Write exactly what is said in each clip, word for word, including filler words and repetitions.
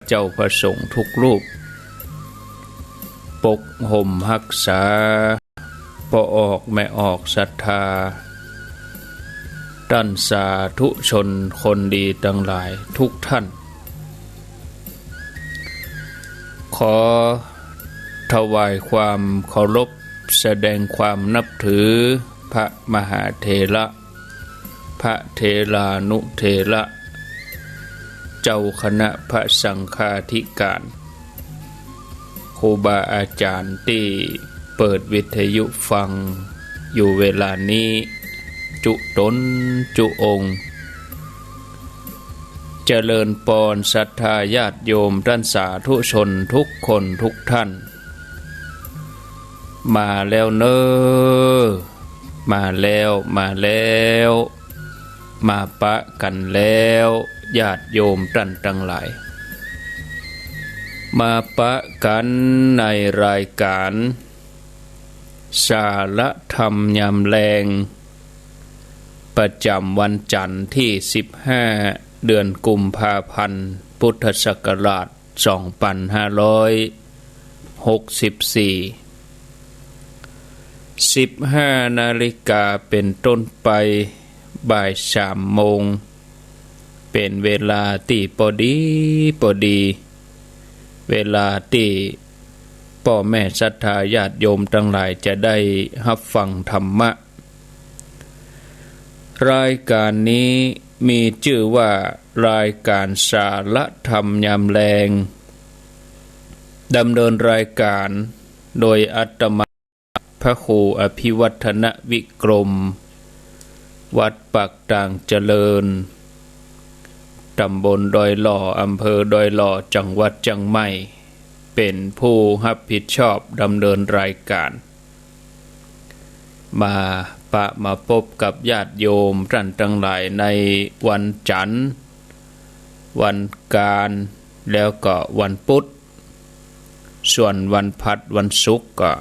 เจ้าพระสงฆ์ทุกรูป ปกห่มฮักษา ป้อออกแม่ออกศรัทธา ต้านสาธุชนคนดีตังหลายทุกท่าน ขอถวายความเคารพ แสดงความนับถือ พระมหาเถระ พระเถรานุเถระ เจ้าคณะพระสังฆาธิการ ครูบาอาจารย์ตี้เปิดวิทยุฟังอยู่เวลานี้ จุต๋นจุองค์ เจริญปอนศรัทธาญาติโยมต้านสาธุชนทุกคนทุกท่าน มาแล้วเน่อ มาแล้ว มาแล้ว มาปะกั๋นแล้ว ญาติโยมต้านตังหลาย มาปะกั๋นในรายก๋าน สาระธรรมยามแลง ประจ๋ำวันจั๋นทร์ตี้สิบห้า เดือนกุมภาพันธ์ พุทธศักราช สองปันห้าร้อยหกสิบสี่ สิบห้านาฬิกาเป๋นต้นไป บ่ายสามโมง เป๋นเวลาตี้ปอดีปอดี เวลาตี้ป้อแม่ศรัทธาญาติโยมตังหลายจะได้ฮับฟังธรรมะ รายก๋านนี้มีจื้อว่า รายก๋านสาระธรรมยามแลง ดำเนินรายก๋านโดยอาตมา พระครูอภิวัฒนวิกรม วัดปากตางเจริญ ต๋ำบลดอยหล่อ อำเภอดอยหล่อ จังหวัดเจียงใหม่ เป๋นผู้ฮับผิดชอบดำเนินรายก๋าน มาปะมาปบกับญาติโยมต้านตังหลายในวันจั๋นทร์ วันอังคาร แล้วก็วันพุธ ส่วนวันพฤหัส วันศุกร์ก็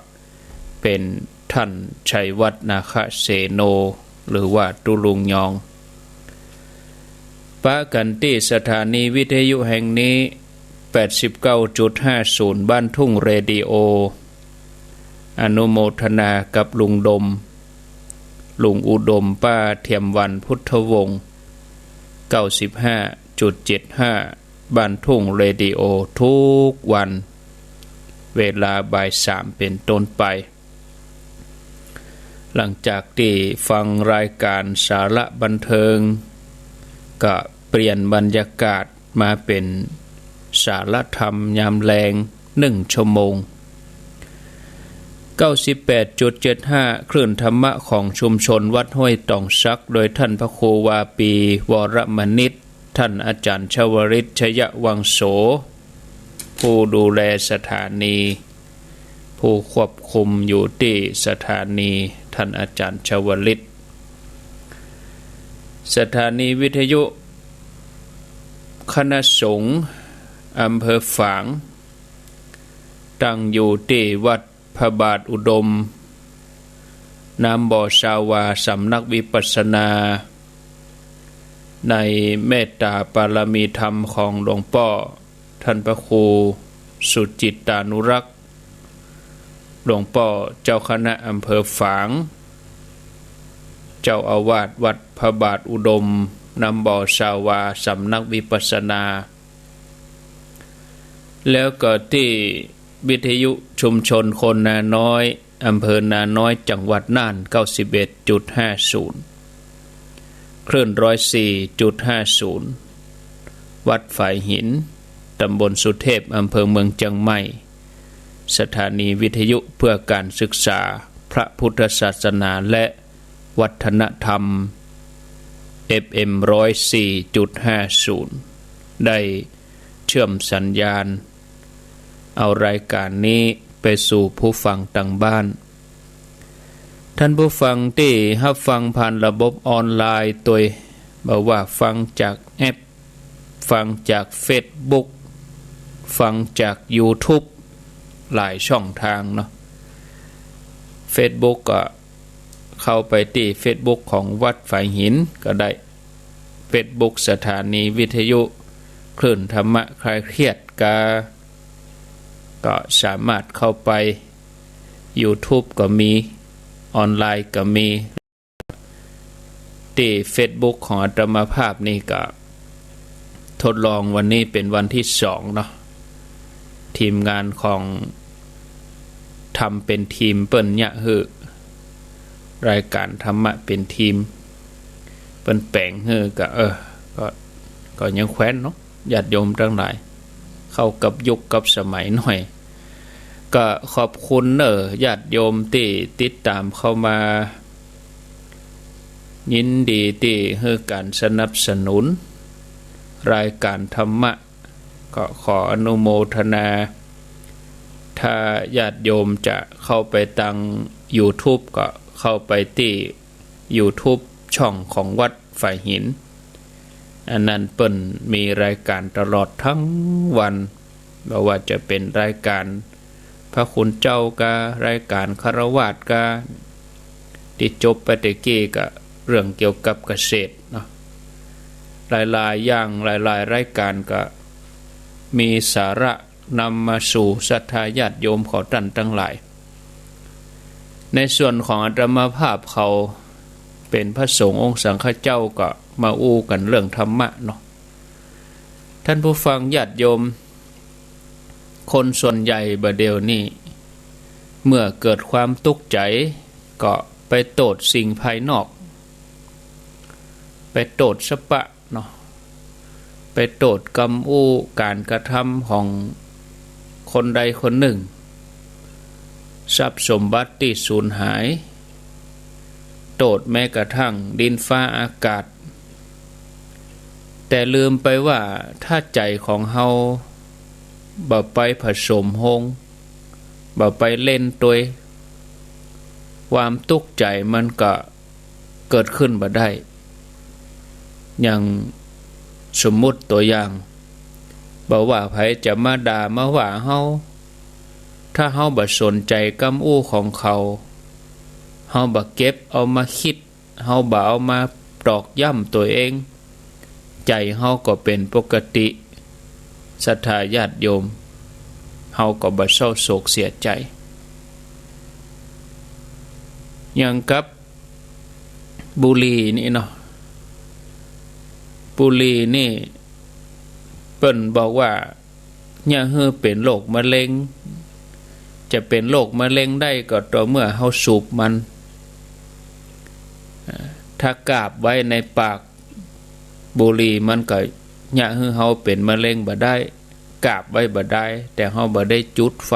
เป๋นต้านชัยวัฒน์ นาคเสโน หรือว่าตุ๊ลุงยอง ปะกั๋นตี้สถานีวิทยุแห่งนี้ แปดสิบเก้าจุดห้าศูนย์ บ้านทุ่งเรดิโอ อนุโมทนากับลุงดม ลุงอุดม ป้าเทียมวัน พุทธวงศ์ เก้าสิบห้าจุดเจ็ดห้า บ้านทุ่งเรดิโอ ทุกวัน เวลาบ่ายสามเป๋นต้นไป หลังจากตี้ฟังรายก๋านสาระบันเทิง ก็เปลี่ยนบรรยากาศมาเป๋นสาระธรรมยามแลงหนึ่งชั่วโมง เก้าสิบแปดจุดเจ็ดห้า คลื่นธรรมะของชุมชนวัดห้วยต๋องสัก โดยต้านพระครูวาปี วรมณิษฐ ต้านอาจ๋ารย์ชวลิต ชยวังโส ผู้ดูแลสถานี ผู้ควบคุมอยู่ตี้สถานี ต้านอาจ๋ารย์ชวลิต สถานีวิทยุคณะสงฆ์อำเภอฝาง ตั้งอยู่ตี้วัดพระบาทอุดม น้ำบ่อซาวา สำนักวิปัสสนา ในเมตตาปารมีธรรมของหลวงป้อ ต้านพระครูสุจิตตานุรักษ์ หลวงป้อเจ้าคณะอำเภอฝาง เจ้าอาวาสวัดพระบาทอุดม น้ำบ่อซาวา สำนักวิปัสสนา แล้วก็ตี้วิทยุชุมชนคนนาน้อย อำเภอนาน้อย จังหวัดน่าน เก้าสิบเอ็ดจุดห้าศูนย์ คลื่นร้อยสี่จุดห้าศูนย์ วัดฝายหิน ต๋ำบลสุเทพ อำเภอเมืองเจียงใหม่ สถานีวิทยุเพื่อการศึกษาพระพุทธศาสนาและวัฒนธรรม เอฟเอ็ม ร้อยสี่จุดห้าศูนย์ ได้เชื่อมสัญญาณ เอารายก๋านนี้ไปสู่ผู้ฟังตางบ้าน ต้านผู้ฟังตี้ฮับฟังผ่านระบบออนไลน์ตวย บ่ว่าฟังจากแอป ฟังจากเฟซบุ๊ก ฟังจากยูทูบ หลายช่องทางเนาะ เฟซบุ๊กก็เข้าไปตี้เฟซบุ๊กของวัดฝายหินก็ได้ เฟซบุ๊กสถานีวิทยุคลื่นธรรมะคลายเครียด กา ก็สามารถเข้าไป ยูทูบก็มี ออนไลน์ก็มี ตี้เฟซบุ๊กของอาตมาภาพนี่ก็ทดลองวันนี้เป๋นวันตี้สองเนาะ ทีมงานของธรรมเป๋นทีมเปิ้นเยียะหื้อ รายก๋านธรรมะเป๋นทีม เปิ้นแป๋งหื้อก็ เออ ก็ ก็ยังแควนเนาะ ญาติโยมตังหลาย เข้ากับยุคกับสมัยหน่อย ก็ขอบคุณเน่อญาติโยมตี้ติดต๋ามเข้ามา ยินดีตี้หื้อก๋านสนับสนุน รายก๋านธรรมะ ก็ขออนุโมทนา ถ้าญาติโยมจะเข้าไปตางยูทูบก็เข้าไปตี้ยูทูบช่องของวัดฝายหิน อันนั้นเปิ้นมีรายก๋านตลอดตึงวัน บ่ว่าจะเป๋นรายก๋านพระคุณเจ้ากา รายก๋านฆราวาสกา ตี้จบไปตะกี้ก็เรื่องเกี่ยวกับเกษตรเนาะ หลายๆ อย่าง หลายๆ รายก๋านก็มีสาระนำมาสู่ศรัทธาญาติโยมของต้านตังหลาย ในส่วนของอาตมาภาพเขาเป๋นพระสงฆ์องค์สังฆเจ้าก็มาอู้กั๋นเรื่องธรรมะเนาะ ท่านผู้ฟังญาติโยม คนส่วนใหญ่บ่าเดี่ยวนี้ เมื่อเกิดความตุ๊กใจ๋ก็ไปโต้ษสิ่งภายนอก ไปโต้ษสะปะเนาะ ไปโต้ษกำอู้ก๋านกระทำของคนใดคนนึ่ง ทรัพย์สมบัติตี้สูญหาย โต้ษแม้กระทั่งดินฟ้าอากาศ แต่ลืมไปว่าถ้าใจ๋ของเฮาบ่ไปผสมฮง บ่ไปเล่นตวย ความตุ๊กใจ๋มันก็เกิดขึ้นบ่ได้ อย่างสมมุติตั๋วอย่าง บ่ว่าใผจะมาด่ามาว่าเฮา ถ้าเฮาบ่สนใจ๋กำอู้ของเขา เฮาบ่เก็บเอามาคิด เฮาบ่เอามาตอกย้ำตั๋วเอง ใจ๋เฮาก็เป๋นปกติ ศรัทธาญาติโยม เฮาก็บ่เศร้าโศกเสียใจ๋ อย่างกับบุหรี่นี่เนาะ บุหรี่นี่เปิ้นบอกว่า เยียะหื้อเป๋นโรคมะเร็ง จะเป๋นโรคมะเร็งได้ก็ต่อเมื่อเฮาสูบมัน อ่า ถ้ากาบไว้ในปากบุหรี่มันก็เยียะหื้อเฮาเป๋นมะเร็งบ่ได้ กาบไว้บ่ได้ แต่เฮาบ่ได้จุดไฟ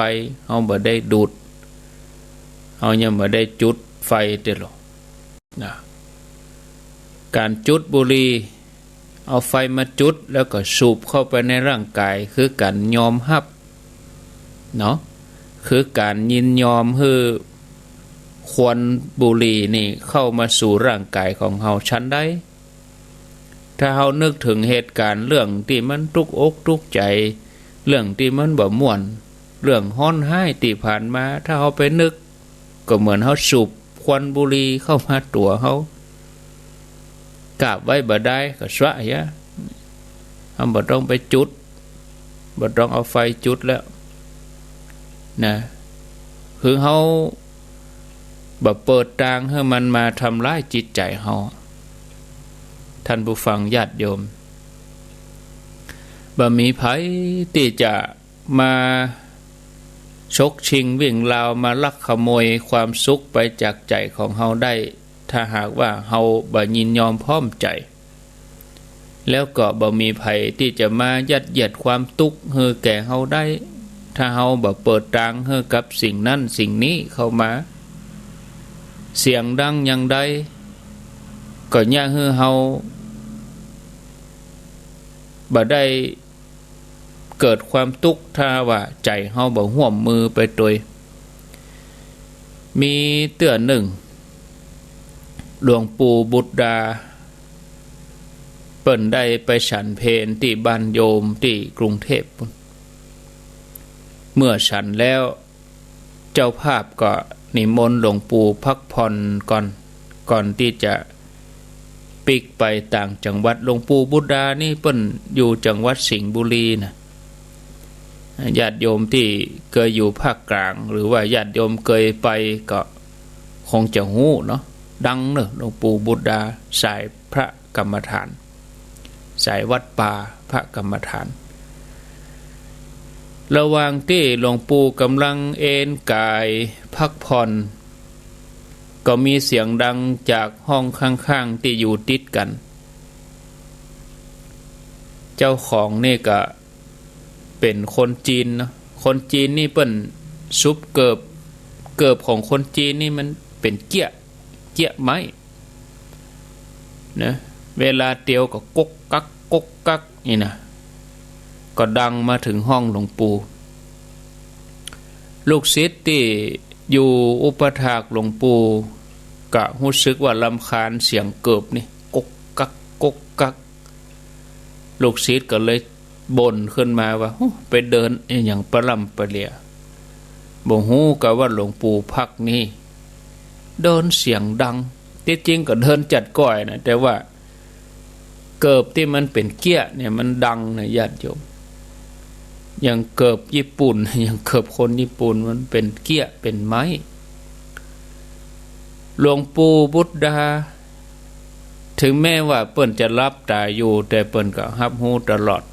เฮาบ่ได้ดูด เฮายังบ่ได้จุดไฟเตื้อหรอก นะ ก๋านจุดบุหรี่ เอาไฟมาจุดแล้วก็สูบเข้าไปในร่างก๋าย คือก๋านยอมฮับ เนาะ คือก๋านยินยอมหื้อควันบุหรี่นี่เข้ามาสู่ร่างก๋ายของเฮา ฉันใด ถ้าเฮานึกเถิงเหตุก๋ารณ์เรื่องตี้มันตุ๊กอกตุ๊กใจ๋ เรื่องตี้มันบ่ม่วน เรื่องฮ้อนฮ้ายตี้ผ่านมา ถ้าเฮาไปนึก ก็เหมือนเฮาสูบควันบุหรี่เข้ามาตั๋วเฮา กาบไว้บ่ได้ก็สะเหีย เฮาบ่ต้องไปจุด บ่ต้องเอาไฟจุดแล้ว นะ คือเฮาบ่เปิดตางหื้อมันมาทำร้ายจิตใจ๋เฮา ท่านผู้ฟังญาติโยม บ่มีใผตี้จะ มาฉกชิงวิ่งราว มาลักขโมยความสุขไปจากใจ๋ของเฮาได้ ถ้าหากว่าเฮาบ่ยินยอมพร้อมใจ๋ แล้วก็บ่มีใผตี้จะมายัดเยียดความตุ๊กข์หื้อแก่เฮาได้ ถ้าเฮาบ่เปิดตางหื้อกับสิ่งนั้นสิ่งนี้เข้ามา เสียงดังอย่างใด ก็เยียะหื้อเฮาบ่ได้ เกิดความตุ๊กข์ถ้าว่าใจ๋เฮาบ่ฮ่วมมือไปตวย มีเตื้อนึ่ง หลวงปู่บุตรดา เปิ้นได้ไปฉันเพลตี้บ้านโยมตี้กรุงเทพฯ เมื่อฉันแล้ว เจ้าภาพก็นิมนต์หลวงปู่พักผ่อนก่อน ก่อนตี้จะปิ๊กไปต่างจังหวัด หลวงปู่บุตรดานี่เปิ้นอยู่จังหวัดสิงห์บุรีนะ ญาติโยมตี้เกยอยู่ภาคกลาง หรือว่าญาติโยมเกยไปก็คงจะฮู้เนาะ ดังเนาะ หลวงปู่บุตรดา สายพระกรรมฐาน สายวัดป่าพระกรรมฐาน ระหว่างตี้หลวงปู่ก่ำลังเอนก๋ายพักผ่อน ก็มีเสียงดังจากห้องข้างๆ ตี้อยู่ติดกั๋น เจ้าของนี่ก็เป๋นคนจีนเนาะ คนจีนนี่เปิ้นสุบเกิบ เกิบของคนจีนนี่มันเป๋นเก๊ยะ เก๊ยะไม้ นะ เวลาเตียวก็ก๊กกั๊กก๊กกั๊กนี่นะ ก็ดังมาเถิงห้องหลวงปู่ ลูกศิษย์ตี้อยู่อุปัฏฐากหลวงปู่ก็ฮู้สึกว่ารำคาญเสียงเกิบนี่ ก๊กกั๊กก๊กกั๊ก ลูกศิษย์ก็เลยบ่นขึ้นมาว่า "โอ้ ไปเดินอะหยังปะล่ำปะเหลื่อ บ่ฮู้กาว่าหลวงปู่พักนี่ เดินเสียงดัง" ตี้จริงก็เดินจัดก้อยนะ แต่ว่าเกิบตี้มันเป๋นเก๊ยะเนี่ยมันดังนะญาติโยม อย่างเกิบญี่ปุ่น อย่างเกิบคนญี่ปุ่นมันเป๋นเก๊ยะเป๋นไม้ หลวงปู่บุตรดา เถิงแม้ว่าเปิ้นจะหลับต๋าอยู่ แต่เปิ้นก็ฮับฮู้ตลอด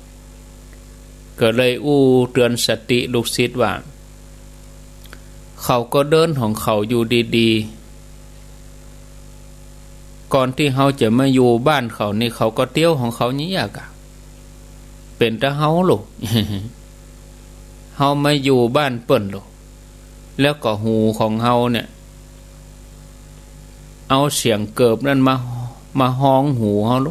ก็เลยอู้เตือนสติลูกศิษย์ว่า เขาก็เดินของเขาอยู่ดีๆ ก่อนตี้เฮาจะมาอยู่บ้านเขานี่ เขาก็เตียวของเขาอย่างเงี้ยกะ เป๋นตาเฮาโล เฮามาอยู่บ้านเปิ้นโล แล้วก็หูของเฮาเนี่ย เอาเสียงเกิบนั้นมา มาฮองหูเฮาโล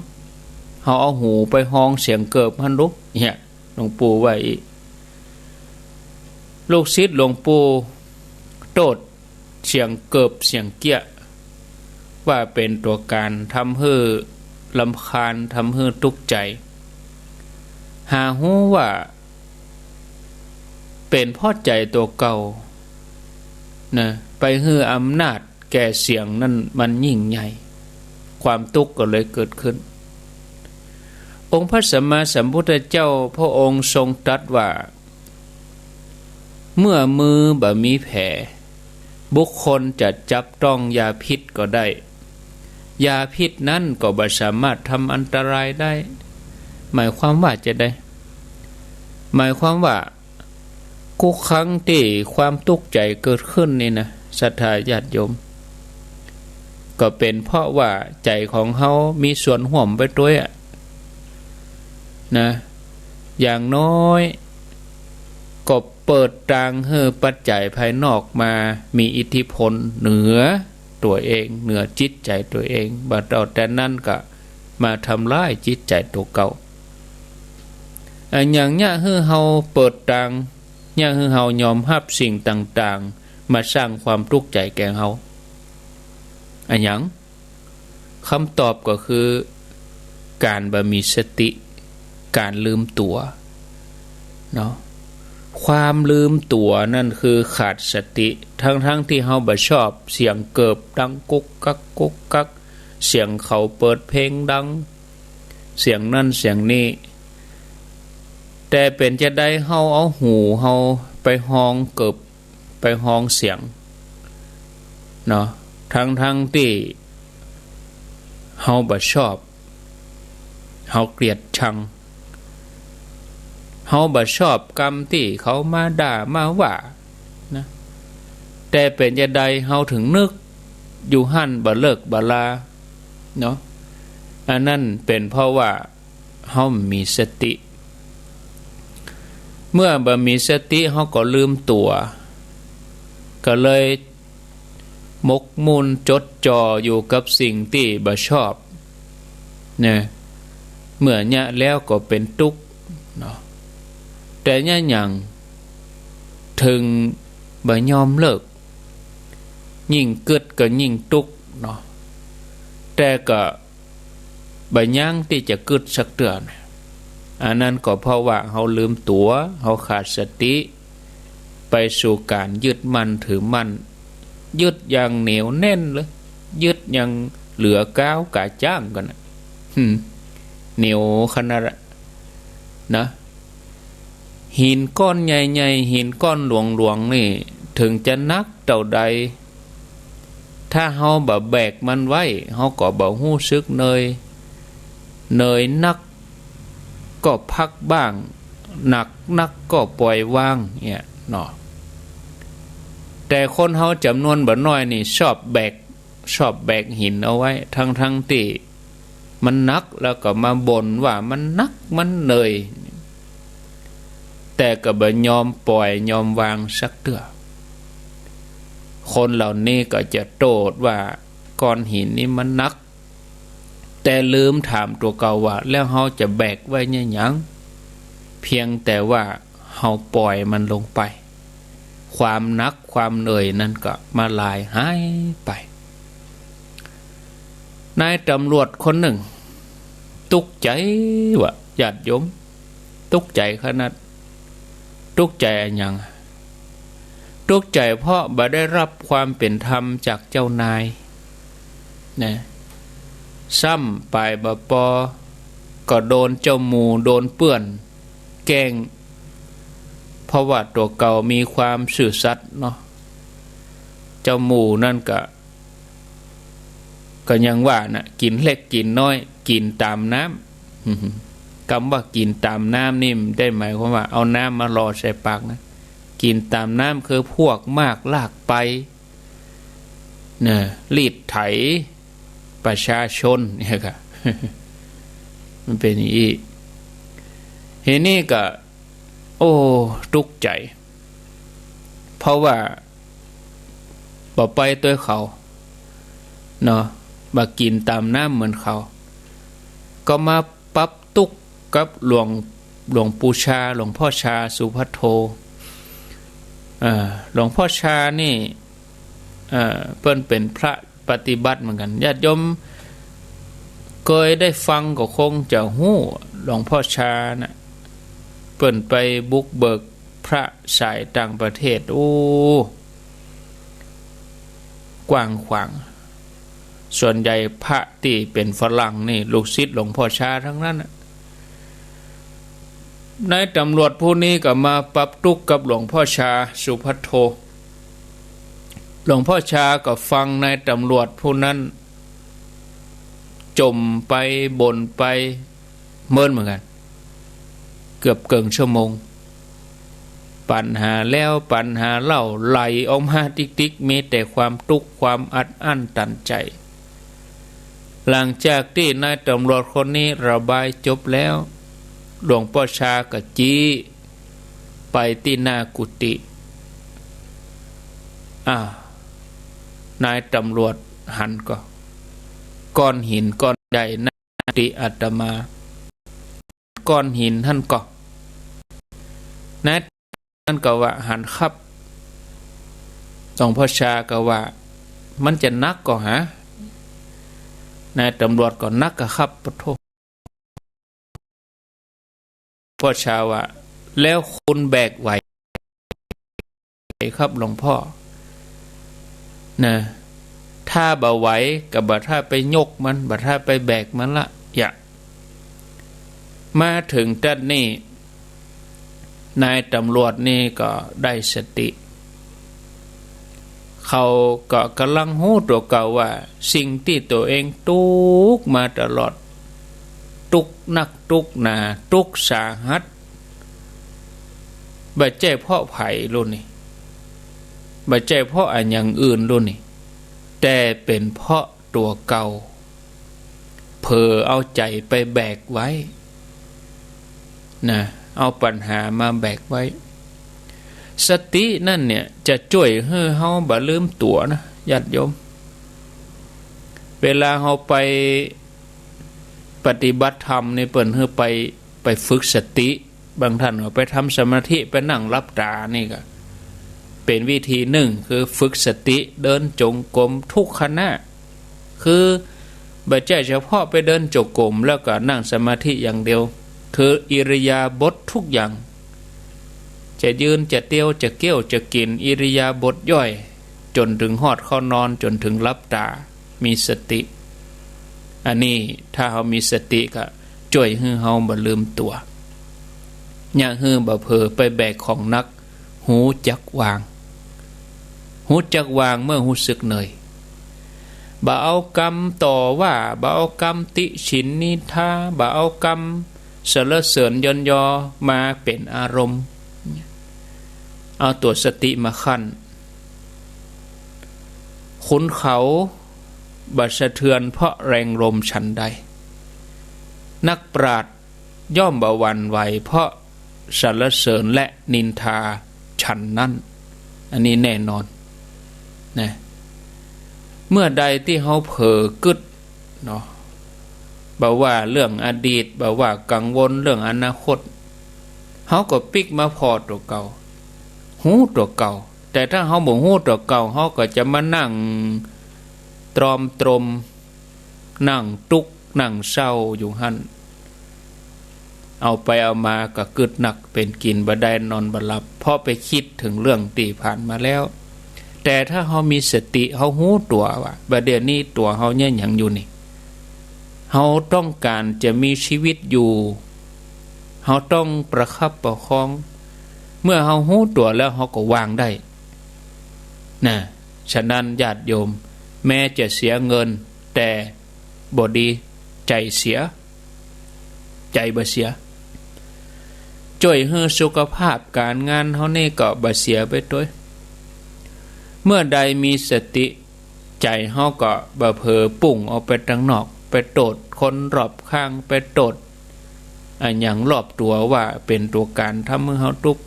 เฮาเอาหูไปฮองเสียงเกิบหั้นโล เนี่ย หลวงปู่ว่าอี้ ลูกศิษย์หลวงปู่โต้ษเสียงเกิบเสียงเก๊ยะ ว่าเป๋นตั๋วก๋านทำหื้อรำคาญ ทำหื้อตุ๊กข์ใจ๋ หาฮู้ว่าเป๋นเพราะใจ๋ตั๋วเก่านะ ไปหื้ออำนาจแก่เสียงนั้นมันยิ่งใหญ่ ความตุ๊กข์ก็เลยเกิดขึ้น องค์พระสัมมาสัมพุทธเจ้าพระองค์ทรงตรัสว่า เมื่อมือบ่มีแผล บุคคลจะจับต้องยาพิษก็ได้ ยาพิษนั้นก็บ่สามารถทำอันตรายได้ หมายความว่าจะใด หมายความว่ากู้ครั้งตี้ความตุ๊กข์ใจ๋เกิดขึ้นนี่นะ ศรัทธาญาติโยม ก็เป๋นเพราะว่าใจ๋ของเฮามีส่วนฮ่วมไปตวยอะ นะ อย่างน้อยก็เปิดตางหื้อปัจจัยภายนอกมามีอิทธิพลเหนือตั๋วเอง เหนือจิตใจ๋ตั๋วเอง บ่าต่อแต่นั้นก็มาทำลายจิตใจ๋ตั๋วเก่า อะหยังเยียะหื้อเฮาเปิดตาง เยียะหื้อเฮายอมฮับสิ่งต่างๆ มาสร้างความตุ๊กข์ใจ๋แก่เฮา อะหยัง คำตอบก็คือก๋านบ่มีสติ ก๋านลืมตั๋วเนาะ ความลืมตั๋วนั่นคือขาดสติ ทั้งๆ ตี้เฮาบ่ชอบเสียงเกิบดังกุ๊กกั๊กกุ๊กกั๊ก เสียงเขาเปิดเพลงดัง เสียงนั้นเสียงนี้ แต่เป๋นจาใดเฮาเอาหูเฮาไปฮองเกิบ ไปฮองเสียงเนาะ ทั้งๆ ตี้เฮาบ่ชอบ เฮาเกลียดชัง เฮาบ่ชอบกำตี้เขามาด่ามาว่านะ แต่เป๋นจาใดเฮาเถิงนึกอยู่หั้นบ่เลิกบ่ลาเนาะ อันนั้นเป๋นเพราะว่า เฮาบ่มีสติ เมื่อบ่มีสติเฮาก็ลืมตั๋ว ก็เลยหมกมุ่นจดจ่ออยู่กับสิ่งตี้บ่ชอบนะ เมื่อเยียะแล้วก็เป๋นตุ๊กข์เนาะ แต่เยียะหยังเถิงบ่ยอมเลิก ยิ่งกึ๊ดก็ยิ่งตุ๊กข์เนาะ แต่ก็ บ่ยั้งตี้จะกึ๊ดสักเตื้อนะ อันนั้นก็เพราะว่าเฮาลืมตั๋ว เฮาขาดสติ ไปสู่ก๋านยึดมั่นถือมั่น ยึดอย่างเหนียวแน่นเลย ยึดอย่างเหลือก๊าวก๋าจ้างกั๋นนะ หึ่ม เหนียวขนาดนั้นนะ หินก้อนใหญ่ๆ หินก้อนหลวงๆ นี่ เถิงจะหนักเต้าใด ถ้าเฮาบ่แบกมันไว้ เฮาก็บ่ฮู้สึกเหนื่อย เหนื่อยนักก็พักบ้าง หนักนักก็ปล่อยวาง เนี่ยเนาะ แต่คนเฮาจ๋ำนวนบ่น้อยนี่ ชอบแบก ชอบแบกหินเอาไว้ ทั้งๆ ตี้มันหนัก แล้วก็มาบ่นว่ามันหนัก มันเหนื่อย แต่ก็บ่ยอมปล่อยยอมวางสักเตื้อ คนเหล่านี้ก็จะโต้ษว่าก้อนหินนี่มันหนัก แต่ลืมถามตั๋วเก่าว่า แล้วเฮาจะแบกไว้เยียะหยัง เพียงแต่ว่าเฮาปล่อยมันลงไป ความหนักความเหนื่อยนั่นก็มาลายหายไป นายต๋ำรวจคนนึ่ง ตุ๊กใจ๋ว่ะ ญาติโยม ตุ๊กใจ๋ขนาด ตุ๊กใจ๋อะหยัง ตุ๊กใจ๋เพราะบ่ได้ฮับความเป๋นธรรมจากเจ้านาย นะ ซ้ำไปบ่ปอ ก็โดนเจ้าหมู่ โดนเปื้อนแกล้ง เพราะว่าตั๋วเก่ามีความซื่อสัตย์เนาะ เจ้าหมู่นั่นก็ ก็ยังว่าน่ะ กิ๋นเล็กกิ๋นน้อย กิ๋นต๋ามน้ำ กำว่ากิ๋นต๋ามน้ำนี่ บ่ได้หมายความว่าเอาน้ำมาหล่อใส่ปากนะ กิ๋นต๋ามน้ำคือพวกมากลากไป นะ รีดไถประชาชนเนี่ยค่ะ มันเป๋นอย่างอี้ ทีนี้ก็ โอ้ ตุ๊กใจ๋ เพราะว่าบ่ไปตวยเขาเนาะ บ่กิ๋นต๋ามน้ำเหมือนเขา ก็มาปรับตุ๊กข์กับหลวง หลวงปู่ชา หลวงพ่อชาสุภัทโท เอ่อ หลวงพ่อชานี่ เอ่อ เปิ้นเป๋นพระปฏิบัติเหมือนกั๋น ญาติโยมเกยได้ฟังก็คงจะฮู้ หลวงพ่อชาน่ะ เปิ้นไปบุกเบิกพระสายต่างประเทศ โอ้ กว้างขวาง ส่วนใหญ่พระตี้เป๋นฝรั่งนี่ ลูกศิษย์หลวงพ่อชาทั้งนั้นน่ะ นายต๋ำรวจผู้นี้ก็มาปรับตุ๊กข์กับหลวงพ่อชาสุภัทโท หลวงพ่อชาก็ฟังนายต๋ำรวจผู้นั้นจ่มไปบ่นไป เมินเหมือนกั๋น เกือบเกิ่งชั่วโมง ปัญหาแล้วปัญหาเล่า ไหลออกมาติ๊กๆ มีแต่ความตุ๊กข์ความอัดอั้นตันใจ๋ หลังจากตี้นายต๋ำรวจคนนี้ระบายจบแล้ว หลวงพ่อชาก็จี๊ไปตี้หน้ากุฏิ อ้าว นายต๋ำรวจหันก่อ ก้อนหินก้อนใหญ่หน้ากุฏิอาตมา ก้อนหินหั้นก่อ นาย นั้นก็ว่าหันครับ หลวงพ่อชาก็ว่า มันจะหนักก่อหา นายต๋ำรวจก็ หนักก่อครับ ปะโธ่ พ่อชาว่า แล้วคุณแบกไหวครับหลวงพ่อ นะ ถ้าบ่ไหวก็บ่ถ้าไปยกมัน บ่ถ้าไปแบกมันละ อย่า มาเถิงตั๊ดนี่ นายต๋ำรวจนี่ก็ได้สติ เขาก็ก่ำลังฮู้ตั๋วเก่าว่า สิ่งตี้ตั๋วเองตุ๊กข์มาตลอด ตุ๊กข์นักตุ๊กข์หนา ตุ๊กข์สาหัส บ่ใจ้เพราะใผลูกนี่ บ่ใจ้เพราะอะหยังอื่นลูกนี่ แต่เป๋นเพราะตั๋วเก่า เผลอเอาใจ๋ไปแบกไว้ นะ เอาปัญหามาแบกไว้ สตินั่นเนี่ยจะจ้วยหื้อเฮาบ่ลืมตั๋วนะ ญาติโยม เวลาเฮาไปปฏิบัติธรรมนี่ เปิ้นหื้อไป ไปฝึกสติ บางต้านก็ไปทำสมาธิ ไปนั่งหลับต๋า นี่ก็เป๋นวิธีนึ่ง คือฝึกสติ เดินจงกรมทุกขณะ คือบ่ใจ้เฉพาะไปเดินจงกรมแล้วก็นั่งสมาธิอย่างเดียว คืออิริยาบถทุกอย่าง จะยืน จะเตียว จะเกี้ยว จะกิ๋น อิริยาบถย่อย จ๋นเถิงฮอดเข้านอน จ๋นเถิงหลับต๋า มีสติ อันนี้ถ้าเฮามีสติก็จ้วยหื้อเฮาบ่ลืมตั๋ว อย่าหื้อบ่าเผลอไปแบกของหนัก ฮู้จักวาง ฮู้จักวางเมื่อฮู้สึกเหนื่อย บ่เอากำต่อว่า บ่เอากำติฉินนินทา บ่เอากำสรรเสริญยอห์นยอมาเป๋นอารมณ์ เอาตั๋วสติมาคั้น ขุนเขาบ่สะเทือนเพราะแรงลมฉันใด นักปราชญ์ย่อมบ่หวั่นไหวเพราะสรรเสริญและนินทาฉันนั้น อันนี้แน่นอนนะ เมื่อใดตี้เฮาเผลอกึ๊ดเนาะ บ่าว่าเรื่องอดีต บ่าว่ากังวลเรื่องอนาคต เฮาก็ปิ๊กมาผ่อตั๋วเก่า ฮู้ตั๋วเก่า แต่ถ้าเฮาบ่ฮู้ตั๋วเก่า เฮาก็จะมานั่งตรอมตรม นั่งตุ๊กข์ นั่งเศร้าอยู่หั้น เอาไปเอามาก็กึ๊ดหนัก เป๋นกิ๋นบ่ได้ นอนบ่หลับ เพราะไปกึ๊ดเถิงเรื่องตี้ผ่านมาแล้ว แต่ถ้าเฮามีสติ เฮาฮู้ตั๋วว่า บ่าเดี่ยวนี้ตั๋วเฮาเยียะหยังอยู่นี่ เฮาต้องก๋านจะมีชีวิตอยู่ เฮาต้องประคับประคอง เมื่อเฮาฮู้ตั๋วแล้วเฮาก็วางได้นะ ฉะนั้นญาติโยม แม้จะเสียเงิน แต่บ่ดีใจ๋เสีย ใจ๋บ่เสีย จ้วยหื้อสุขภาพก๋านงานเฮานี่ก็บ่เสียไปตวย เมื่อใดมีสติ ใจ๋เฮาก็บ่เผลอปุ้งออกไปตังนอก ไปโต้ษคนรอบข้าง ไปโต้ษอะหยังรอบตั๋วว่าเป๋นตั๋วก๋านทำหื้อเฮาตุ๊กข์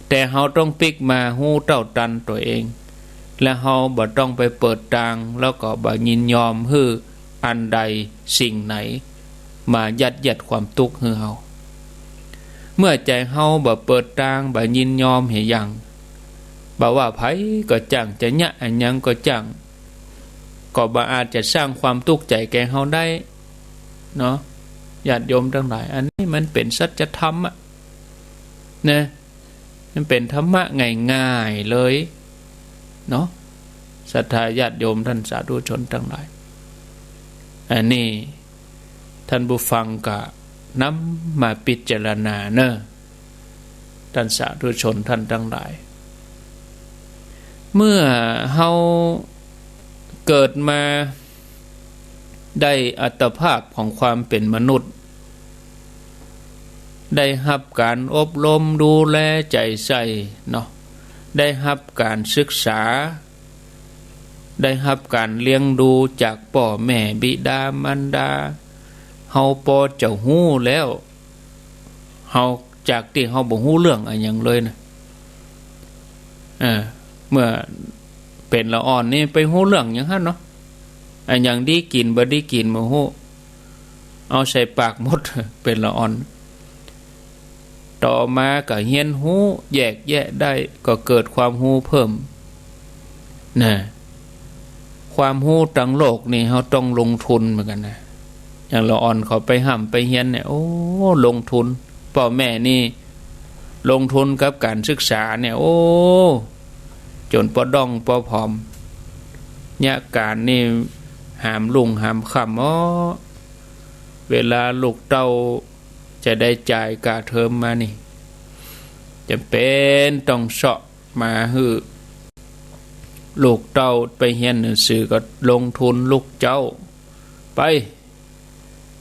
แต่เฮาต้องปิ๊กมาฮู้เต้าตันตั๋วเอง และเฮาบ่ต้องไปเปิดตาง แล้วก็บ่ยินยอมหื้ออันใดสิ่งไหน มายัดเยียดความตุ๊กข์หื้อเฮา เมื่อใจ๋เฮาบ่เปิดตาง บ่ยินยอมเหียหยัง บ่ว่าใผก็จ้าง จะเยียะอะหยังก็จ้าง ก็บ่อาจจะสร้างความตุ๊กข์ใจ๋แก่เฮาได้เนาะ ญาติโยมตังหลาย อันนี้มันเป๋นสัจธรรมอะนะ มันเป๋นธรรมะง่ายๆ เลยเนาะ ศรัทธาญาติโยมต้านสาธุชนตังหลาย อันนี้ต้านผู้ฟังก็นำมาพิจารณาเน่อ ต้านสาธุชนต้านตังหลาย เมื่อเฮาเกิดมาได้อัตภาพของความเป๋นมนุษย์ ได้ฮับก๋านอบรมดูแลใจ๋ใส่เนาะ ได้ฮับก๋านศึกษา ได้ฮับก๋านเลี้ยงดูจากป้อแม่บิดามารดา เฮาปอจะฮู้แล้ว เฮาจากตี้เฮาบ่ฮู้เรื่องอะหยังเลยนะ เออ เมื่อเป๋นละอ่อนนี่ไปฮู้เรื่องหยังหั้นเนาะ อะหยังดีกิ๋นบ่ดีกิ๋นบ่ฮู้ เอาใส่ปากหมด เป๋นละอ่อน ต่อมาก็เฮียนฮู้แยกแยะได้ ก็เกิดความฮู้เพิ่มนะ ความฮู้ตังโลกนี่เฮาต้องลงทุนเหมือนกั๋นนะ อย่างละอ่อนเขาไปฮ่ำไปเฮียนเนี่ย โอ้ ลงทุน ป้อแม่นี่ลงทุนกับก๋านศึกษาเนี่ย โอ้ จ๋นปอด้องปอผอม เยียะก๋านนี่หามรุ่งหามค่ำอ้อ เวลาลูกเต้าจะได้จ่ายค่าเทอมมานี่ จ๋ำเป๋นต้องเซาะมาหื้อลูกเต้าไปเฮียนหนังสือ ก็ลงทุนลุกเจ๊าไป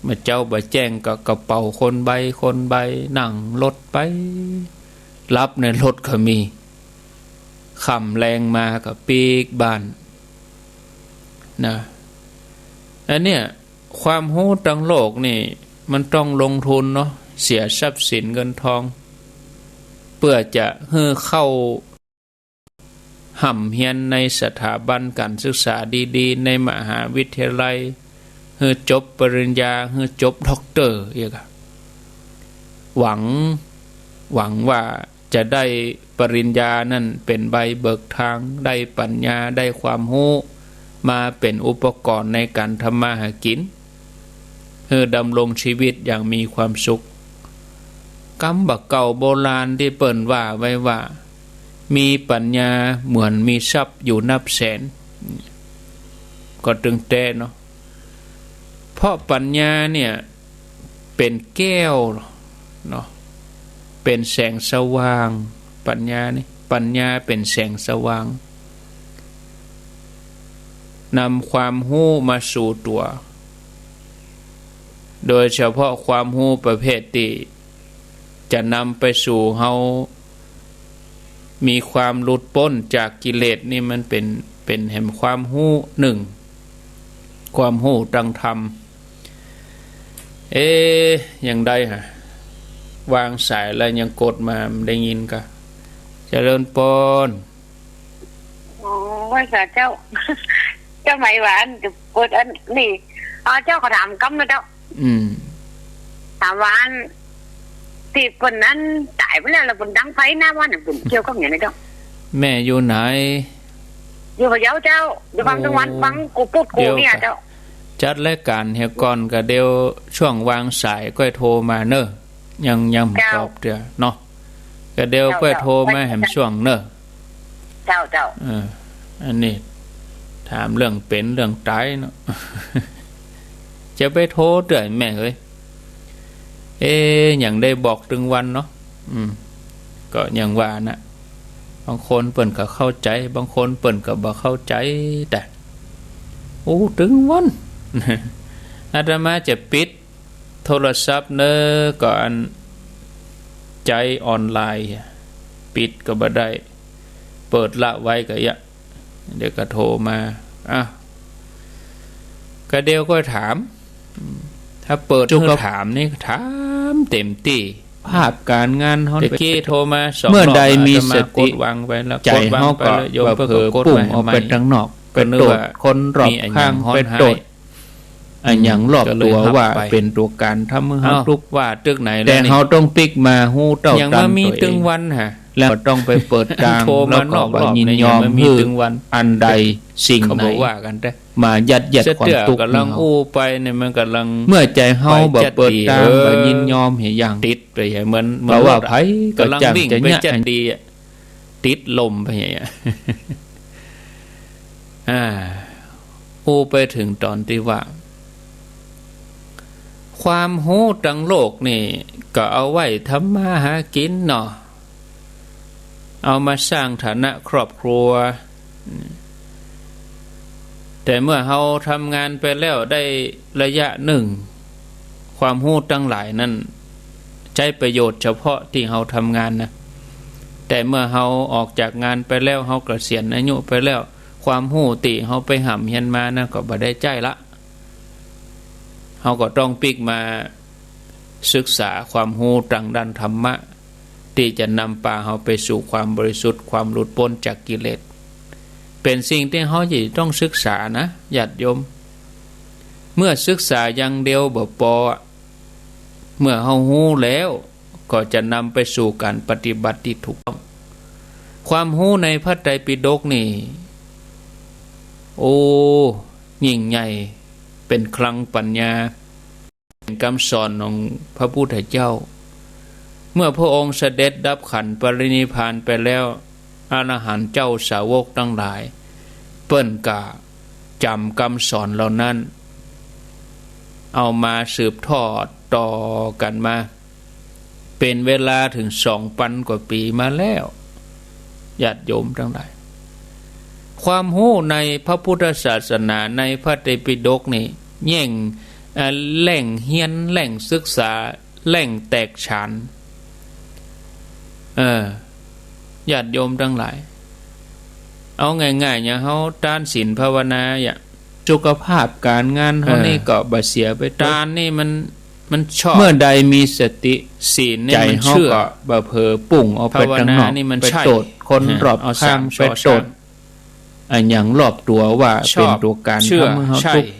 เมื่อเจ๊าบ่แจ้งก็กระเป๋าคนใบคนใบ นั่งรถไป หลับในรถก็มี ค่ำแลงมาก็ปิ๊กบ้านนะ อันเนี้ย ความฮู้ตังโลกนี่มันต้องลงทุนเนาะ เสียทรัพย์สินเงินทอง เปื้อจะหื้อเข้าฮ่ำเฮียนในสถาบันก๋านศึกษาดีๆ ในมหาวิทยาลัย หื้อจบปริญญา หื้อจบด็อกเตอร์เอียกอะ หวัง หวังว่า จะได้ปริญญานั้นเป๋นใบเบิกทาง ได้ปัญญา ได้ความฮู้ มาเป๋นอุปกรณ์ในก๋านทำมาหากิ๋น หื้อดำรงชีวิตอย่างมีความสุข กำบ่าเก่าโบราณตี้เปิ้นว่าไว้ว่า มีปัญญาเหมือนมีทรัพย์อยู่นับแสน ก็ตึงแต๊เนาะ เพราะปัญญาเนี่ยเป๋นแก้วเนาะ เป๋นแสงสว่าง ปัญญานี่ ปัญญาเป๋นแสงสว่าง นำความฮู้มาสู่ตั๋ว โดยเฉพาะความฮู้ประเภทตี้จะนำไปสู่เฮามีความหลุดป๊นจากกิเลสนี่ มันเป๋น เป๋นแหมความฮู้นึ่ง ความฮู้ตังธรรม เอ๊ะ ยังได้ฮะ วางสายแล้วยังกดมา บ่ได้ยินก่อ เจริญปอน โอ้ย สาเจ้า เจ้าไหมหวาน เปิดอันนี้ อ๋อ เจ้าก็ถามกำนะเจ้า อืม ถามว่าอัน ตี้เปิ้นนั้นต๋ายไปแล้ว แล้วเปิ้นดังไฟนะ ว่าเนี่ยเปิ้นเกี่ยวกับหยังนะเจ้า แม่อยู่ไหน อยู่พะเยาเจ้า อยู่ฟังตึงวัน โอ้ ฟังกูพูดกูเนี่ยเจ้า จัดรายก๋านเหียก่อน ก็เดี๋ยวช่วงวางสายก้อยโทรมาเน่อ ยัง ยังบ่ตอบเตื้อเนาะ ก็เดี๋ยวก้อยโทรมาแหมช่วงเน่อ เจ้า เจ้า เออ อันนี้ถามเรื่องเป๋นเรื่องต๋ายเนาะ จะไปโทรเตื้อแม่เฮ้ย เอ๊ะ ยังได้บอกตึงวันเนาะ อืม ก็ยังว่านะ บางคนเปิ้นก็เข้าใจ๋ บางคนเปิ้นก็บ่เข้าใจ๋ แต่ โอ้ ตึงวัน อาตมาจะปิดโทรศัพท์เน่อ ก็อันใจ๊ออนไลน์ ปิดก็บ่ได้ เปิดละไว้ก็เยียะ เดี๋ยวก็โทรมา อ่ะ ก็เดี๋ยวก้อยถาม ถ้าเปิดหื้อถามนี่ ถามเต๋มตี้ ภาพก๋านงานเฮา ตะกี้โทรมาสองรอบ เมื่อใดมีสติ อาตมากดวางไปแล้ว ใจ๋เฮาก็บ่เผลอปุ้งออกไปตังนอก ไปโตษคนรอบข้าง ไปโตษ อันหยังรอบตั๋วว่าเป๋นตั๋วก๋านทำหื้อเฮาตุ๊กข์ ว่าตึกไหนแล้ว แต่เฮาต้องปิ๊กมาฮู้เต้าตันตั๋วเอง ยังบ่มีตึงวันฮะ แล้วก็ต้องไปเปิดตาง แล้วก็บ่ยินยอมหื้ออันใดสิ่งไหน เขาบ่ว่ากั๋นแต่ มายัดเยียดความตุ๊กข์หื้อเฮา กำลังอู้ไปเนี่ย มันกำลัง เมื่อใจ๋เฮาบ่เปิดตาง บ่ยินยอมหื้อหยัง ติดไปหื้อ เหมือน เหมือนรถอะ ไผก็จ้างจะเยียะ กำลังวิ่งไปจั๊ดดีอะ ติดลมไปหื้อ อ่า อู้ไปเถิงต๋อนตี้ว่า ความฮู้ตังโลกนี่ก็เอาไว้ทำมาหากิ๋นเนาะ เอามาสร้างฐานะครอบครัว แต่เมื่อเฮาทำงานไปแล้วได้ระยะนึ่ง ความฮู้ตังหลายนั้นใจ๊ประโยชน์เฉพาะตี้เฮาทำงานนะ แต่เมื่อเฮาออกจากงานไปแล้ว เฮาเกษียณอายุไปแล้ว ความฮู้ตี้เฮาไปฮ่ำเฮียนมานั้นก็บ่ได้ใจ๊ละ เฮาก็ต้องปิ๊กมาศึกษาความฮู้ตังด้านธรรมะ ตี้จะนำปาเฮาไปสู่ความบริสุทธิ์ ความหลุดป๊นจากกิเลส เป๋นสิ่งตี้เฮาจะต้องศึกษานะ ญาติโยม เมื่อศึกษาอย่างเดียวบ่ปออะ เมื่อเฮาฮู้แล้ว ก็จะนำไปสู่ก๋านปฏิบัติตี้ถูกต้อง ความฮู้ในพระไตรปิฎกนี่ โอ้ ยิ่งใหญ่ เป๋นคลังปัญญา เป๋นกำสอนของพระพุทธเจ้า เมื่อพระองค์เสด็จดับขันธ์ปรินิพพานไปแล้ว อรหันต์เจ้าสาวกตังหลาย เปิ้นก็จ๋ำกำสอนเหล่านั้น เอามาสืบทอดต่อกั๋นมา เป๋นเวลาเถิงสองปันกว่าปี๋มาแล้ว ญาติโยมตังหลาย ความฮู้ในพระพุทธศาสนา ในพระไตรปิฎกนี่ แหล่ง เอ่อ แหล่งเฮียน แหล่งศึกษา แหล่งแตกฉาน เออ ญาติโยมตังหลาย เอาง่ายๆ อย่างเฮาตานศีลภาวนาอะ สุขภาพก๋านงานเฮานี่ก็บ่เสียไป ตานนี่มัน มันชอบ เมื่อใดมีสติ ศีลนี่มันเชื่อ ใจ๋เฮาก็บ่เผลอปุ้งออกไปตังนอก ภาวนานี่มันใช่ ไปโตษคนรอบข้าง เอาสร้าง ไปโตษ อันหยังรอบตั๋วว่าเป๋นตั๋วก๋านทำหื้อเฮาตุ๊กข์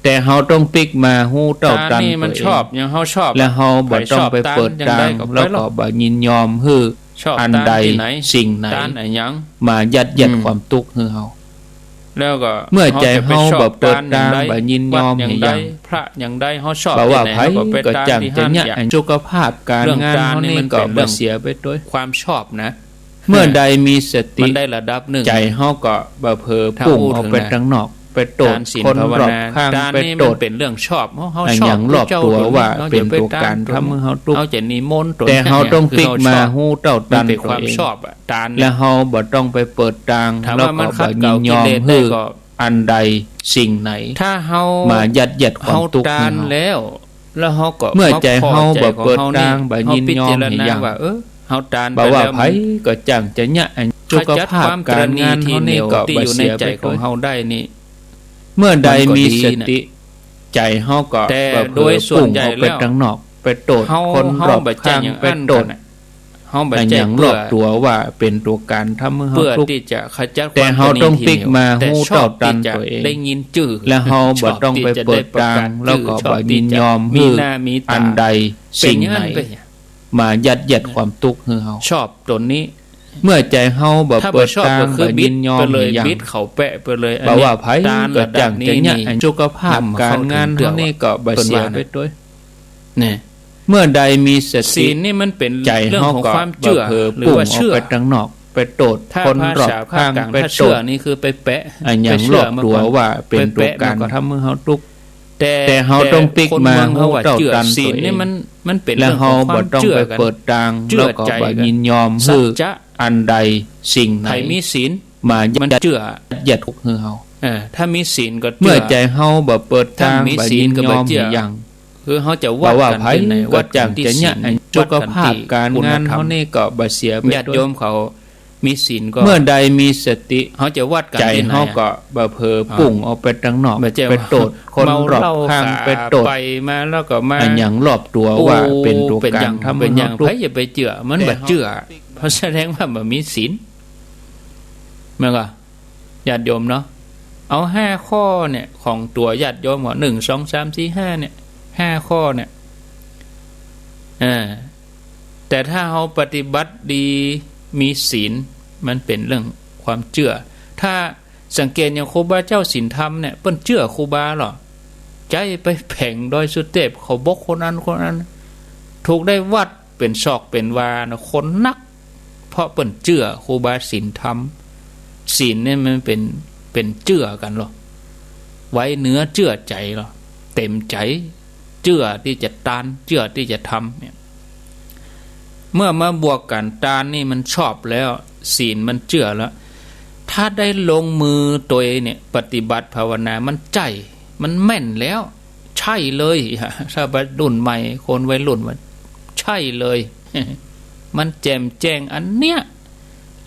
แต่เฮาต้องปิ๊กมาฮู้เต้าตันตั๋วเอง แล้วเฮาบ่ต้องไปเปิดตาง แล้วก็บ่ยินยอมหื้ออันใดสิ่งไหนมายัดเยียดความตุ๊กข์หื้อเฮา แล้วก็เมื่อใจ๋เฮาบ่เปิดตาง บ่ยินยอมหื้อหยัง พระอย่างใดเฮาชอบ บ่ว่าไผก็จ้างจะเยียะ สุขภาพก๋านงานเฮานี่ก็บ่เสียไปตวย ความชอบนะ เมื่อใดมีสติ มันได้ระดับนึ่ง ใจ๋เฮาก็บ่เผลอปุ้งออกไปตังนอก ไปโต้ษ ตานศีล คนรอบข้าง ภาวนา ตานนี่ ไปโต้ษ มันเป๋นเรื่องชอบ เฮา เฮา อะ ชอบ อย่างรอบตั๋ว เฮา ว่าเป๋นตั๋วก๋านทำหื้อเฮาตุ๊กข์ เฮาจะนิมนต์ตั๋ว แต่เฮาต้องปิ๊กมาฮู้เต้าตันตั๋วเอง มันเป๋นความชอบอะ ตานเนี่ย แล้วเฮาบ่ต้องไปเปิดตาง ถามว่ามันขัดเกลากิเลสได้ก่อ แล้วก็บ่ยินยอมหื้ออันใดสิ่งไหน ถ้าเฮา มายัดเยียดความตุ๊กข์หื้อเฮา เฮาตานแล้ว แล้วเฮาก็ เมื่อใจ๋เฮาบ่เปิดตาง มาพอใจ๋ของเฮานี่ บ่ยินยอมหื้ออย่าง เฮาพิจารณาว่า เออ เฮาตานไปแล้ว บ่ว่าใผก็จ้างจะเยียะ สุขภาพก๋านงานเฮานี่ก็บ่เสียไป ขจัดความตระหนี่ที่เหนี่ยวตี้อยู่ในใจ๋ของเฮาได้นี่ เมื่อใดมีสติ มันก็ดีนะ ใจ๋เฮาก็ แต่ บ่เผลอ โดยส่วนใหญ่ ปุ้งออกไป แล้ว ตางนอก ไปโต้ษ เฮา คนรอบข้าง เฮาบ่ใจ้อย่างอั้น ไปโต้ษ กั๋นนะ เฮาบ่ใจ้ อะ อย่างรอบตั๋วว่าเป๋นตั๋วก๋านทำหื้อเฮาตุ๊กข์ เปื้อตี้จะขจัดความตระหนี่ที่เหนียว แต่เฮาต้องปิ๊กมาฮู้เต้าตันตั๋วเอง แต่ชอบตี้จะได้ยินจื้อ แล้วเฮาบ่ต้องไปเปิดตาง ชอบตี้จะได้ประกาศจื้อ แล้วก็บ่ยินยอมหื้อ ชอบตี้จะมีหน้ามีต๋า อันใดสิ่งไหน เป๋นอย่างอั้นไป มายัดเยียดความตุ๊กข์หื้อเฮา ชอบตั๋วนี้ เมื่อใจ๋เฮาบ่เปิดตาง ถ้าบ่ชอบก็คือ บ่ยินยอมหื้ออย่าง บิดไปเลย บิดเข้าแปะไปเลย บ่ว่าใผ อันนี้ ก็จ้างจะเยียะ ตานระดับนี้นี่ สุขภาพก๋านงานเฮานี่ก็บ่เสียไปตวย เปิ้นว่านะ เนี่ย เมื่อใดมีสติ ศีลนี่มันเป๋น ใจ๋เฮาก็ เรื่องของความเจื้อ บ่เผลอ หรือว่าเชื่อ ปุ้งออกไปตางนอก ไปโต้ษ ถ้า คนรอบข้าง ภาษาภาคกลาง ไปโต้ษ ถ้าเจื้อนี่คือไปแปะ อะ อย่างรอบตั๋วว่าเป๋นตั๋วก๋านทำหื้อเฮาตุ๊กข์ ไปเชื่อมาก่อน แต่ แต่เฮาต้องปิ๊กมาฮู้เต้าตันตั๋วเอง ศีลนี่มัน มันเป๋นเรื่องของความเจื้อกั๋น แล้วเฮาบ่ต้องไปเปิดตาง เจื้อใจ๋กั๋น แล้วก็บ่ยินยอมหื้อ สัจจะ อันใดสิ่งไหน ใผมีศีล มายัดเยียด มันเจื้อ ยัดเยียดทุกข์หื้อเฮา เออ ถ้ามีศีลก็เจื้อ เมื่อใจ๋เฮาบ่เปิดตาง ถ้ามีศีลก็บ่เจื้อ บ่ยินยอมหื้ออย่าง คือเฮาจะวัดกั๋นตี้ไหน บ่ว่าใผ วัดกั๋นตี้ ก็จ้างจะเยียะ ศีล สุขภาพก๋านงานเฮานี่ก็บ่เสียไปตวย วัดกั๋นตี้คุณธรรม ญาติโยมเขามีศีลก็ เมื่อใดมีสติ เฮาจะวัดกั๋นตี้ไหนอะ ใจ๋เฮาก็บ่เผลอ อ่า ปุ้งออกไปตางนอก บ่ใจ้ ไปโต้ษ คนรอบข้าง เมาเหล้า ไปโต้ษ ไปมาแล้วก็มา อะ อย่างรอบตั๋วว่า โอ้ เป๋นตั๋วก๋านทำหื้อเฮาตุ๊กข์ เป๋นอย่าง เป๋นอย่าง ใผจะไปเจื้อ มันบ่เจื้อ เป๋นอย่าง เพราะแสดงว่าบ่มีศีล แม่นก่อ ญาติโยมเนาะ เอาห้าข้อเนี่ย ของตั๋วญาติโยมก่อ หนึ่ง สอง สาม สี่ ห้า เนี่ย ห้าข้อเนี่ย เออ แต่ถ้าเฮาปฏิบัติดี มีศีล มันเป๋นเรื่องความเจื้อ ถ้าสังเกตอย่างครูบาเจ้าศีลธรรมเนี่ย เปิ้นเจื้อครูบาเหรอ ใจ้ไปแผงดอยสุเตพ เขาบอกคนนั้นคนนั้น ถูกได้วัดเป๋นซอกเป๋นวานะ คนนัก เพราะเปิ้นเจื้อครูบาศีลธรรม ศีลเนี่ยมันเป๋น เป๋นเจื้อกั๋นเหรอ ไว้เนื้อเจื้อใจ๋เหรอ เต๋มใจ๋ เจื้อตี้จะตาน เจื้อตี้จะทำเนี่ย เมื่อมาบวกกั๋น ตานนี่มันชอบแล้ว ศีลมันเจื้อแล้ว ถ้าได้ลงมือตวยเนี่ย ปฏิบัติภาวนา มันใจ้ มันแม่นแล้ว ใจ้เลย ถ้าวัยรุ่นใหม่ คนวัยรุ่นว่า ใจ้เลย มันแจ่มแจ้งอันเนี้ย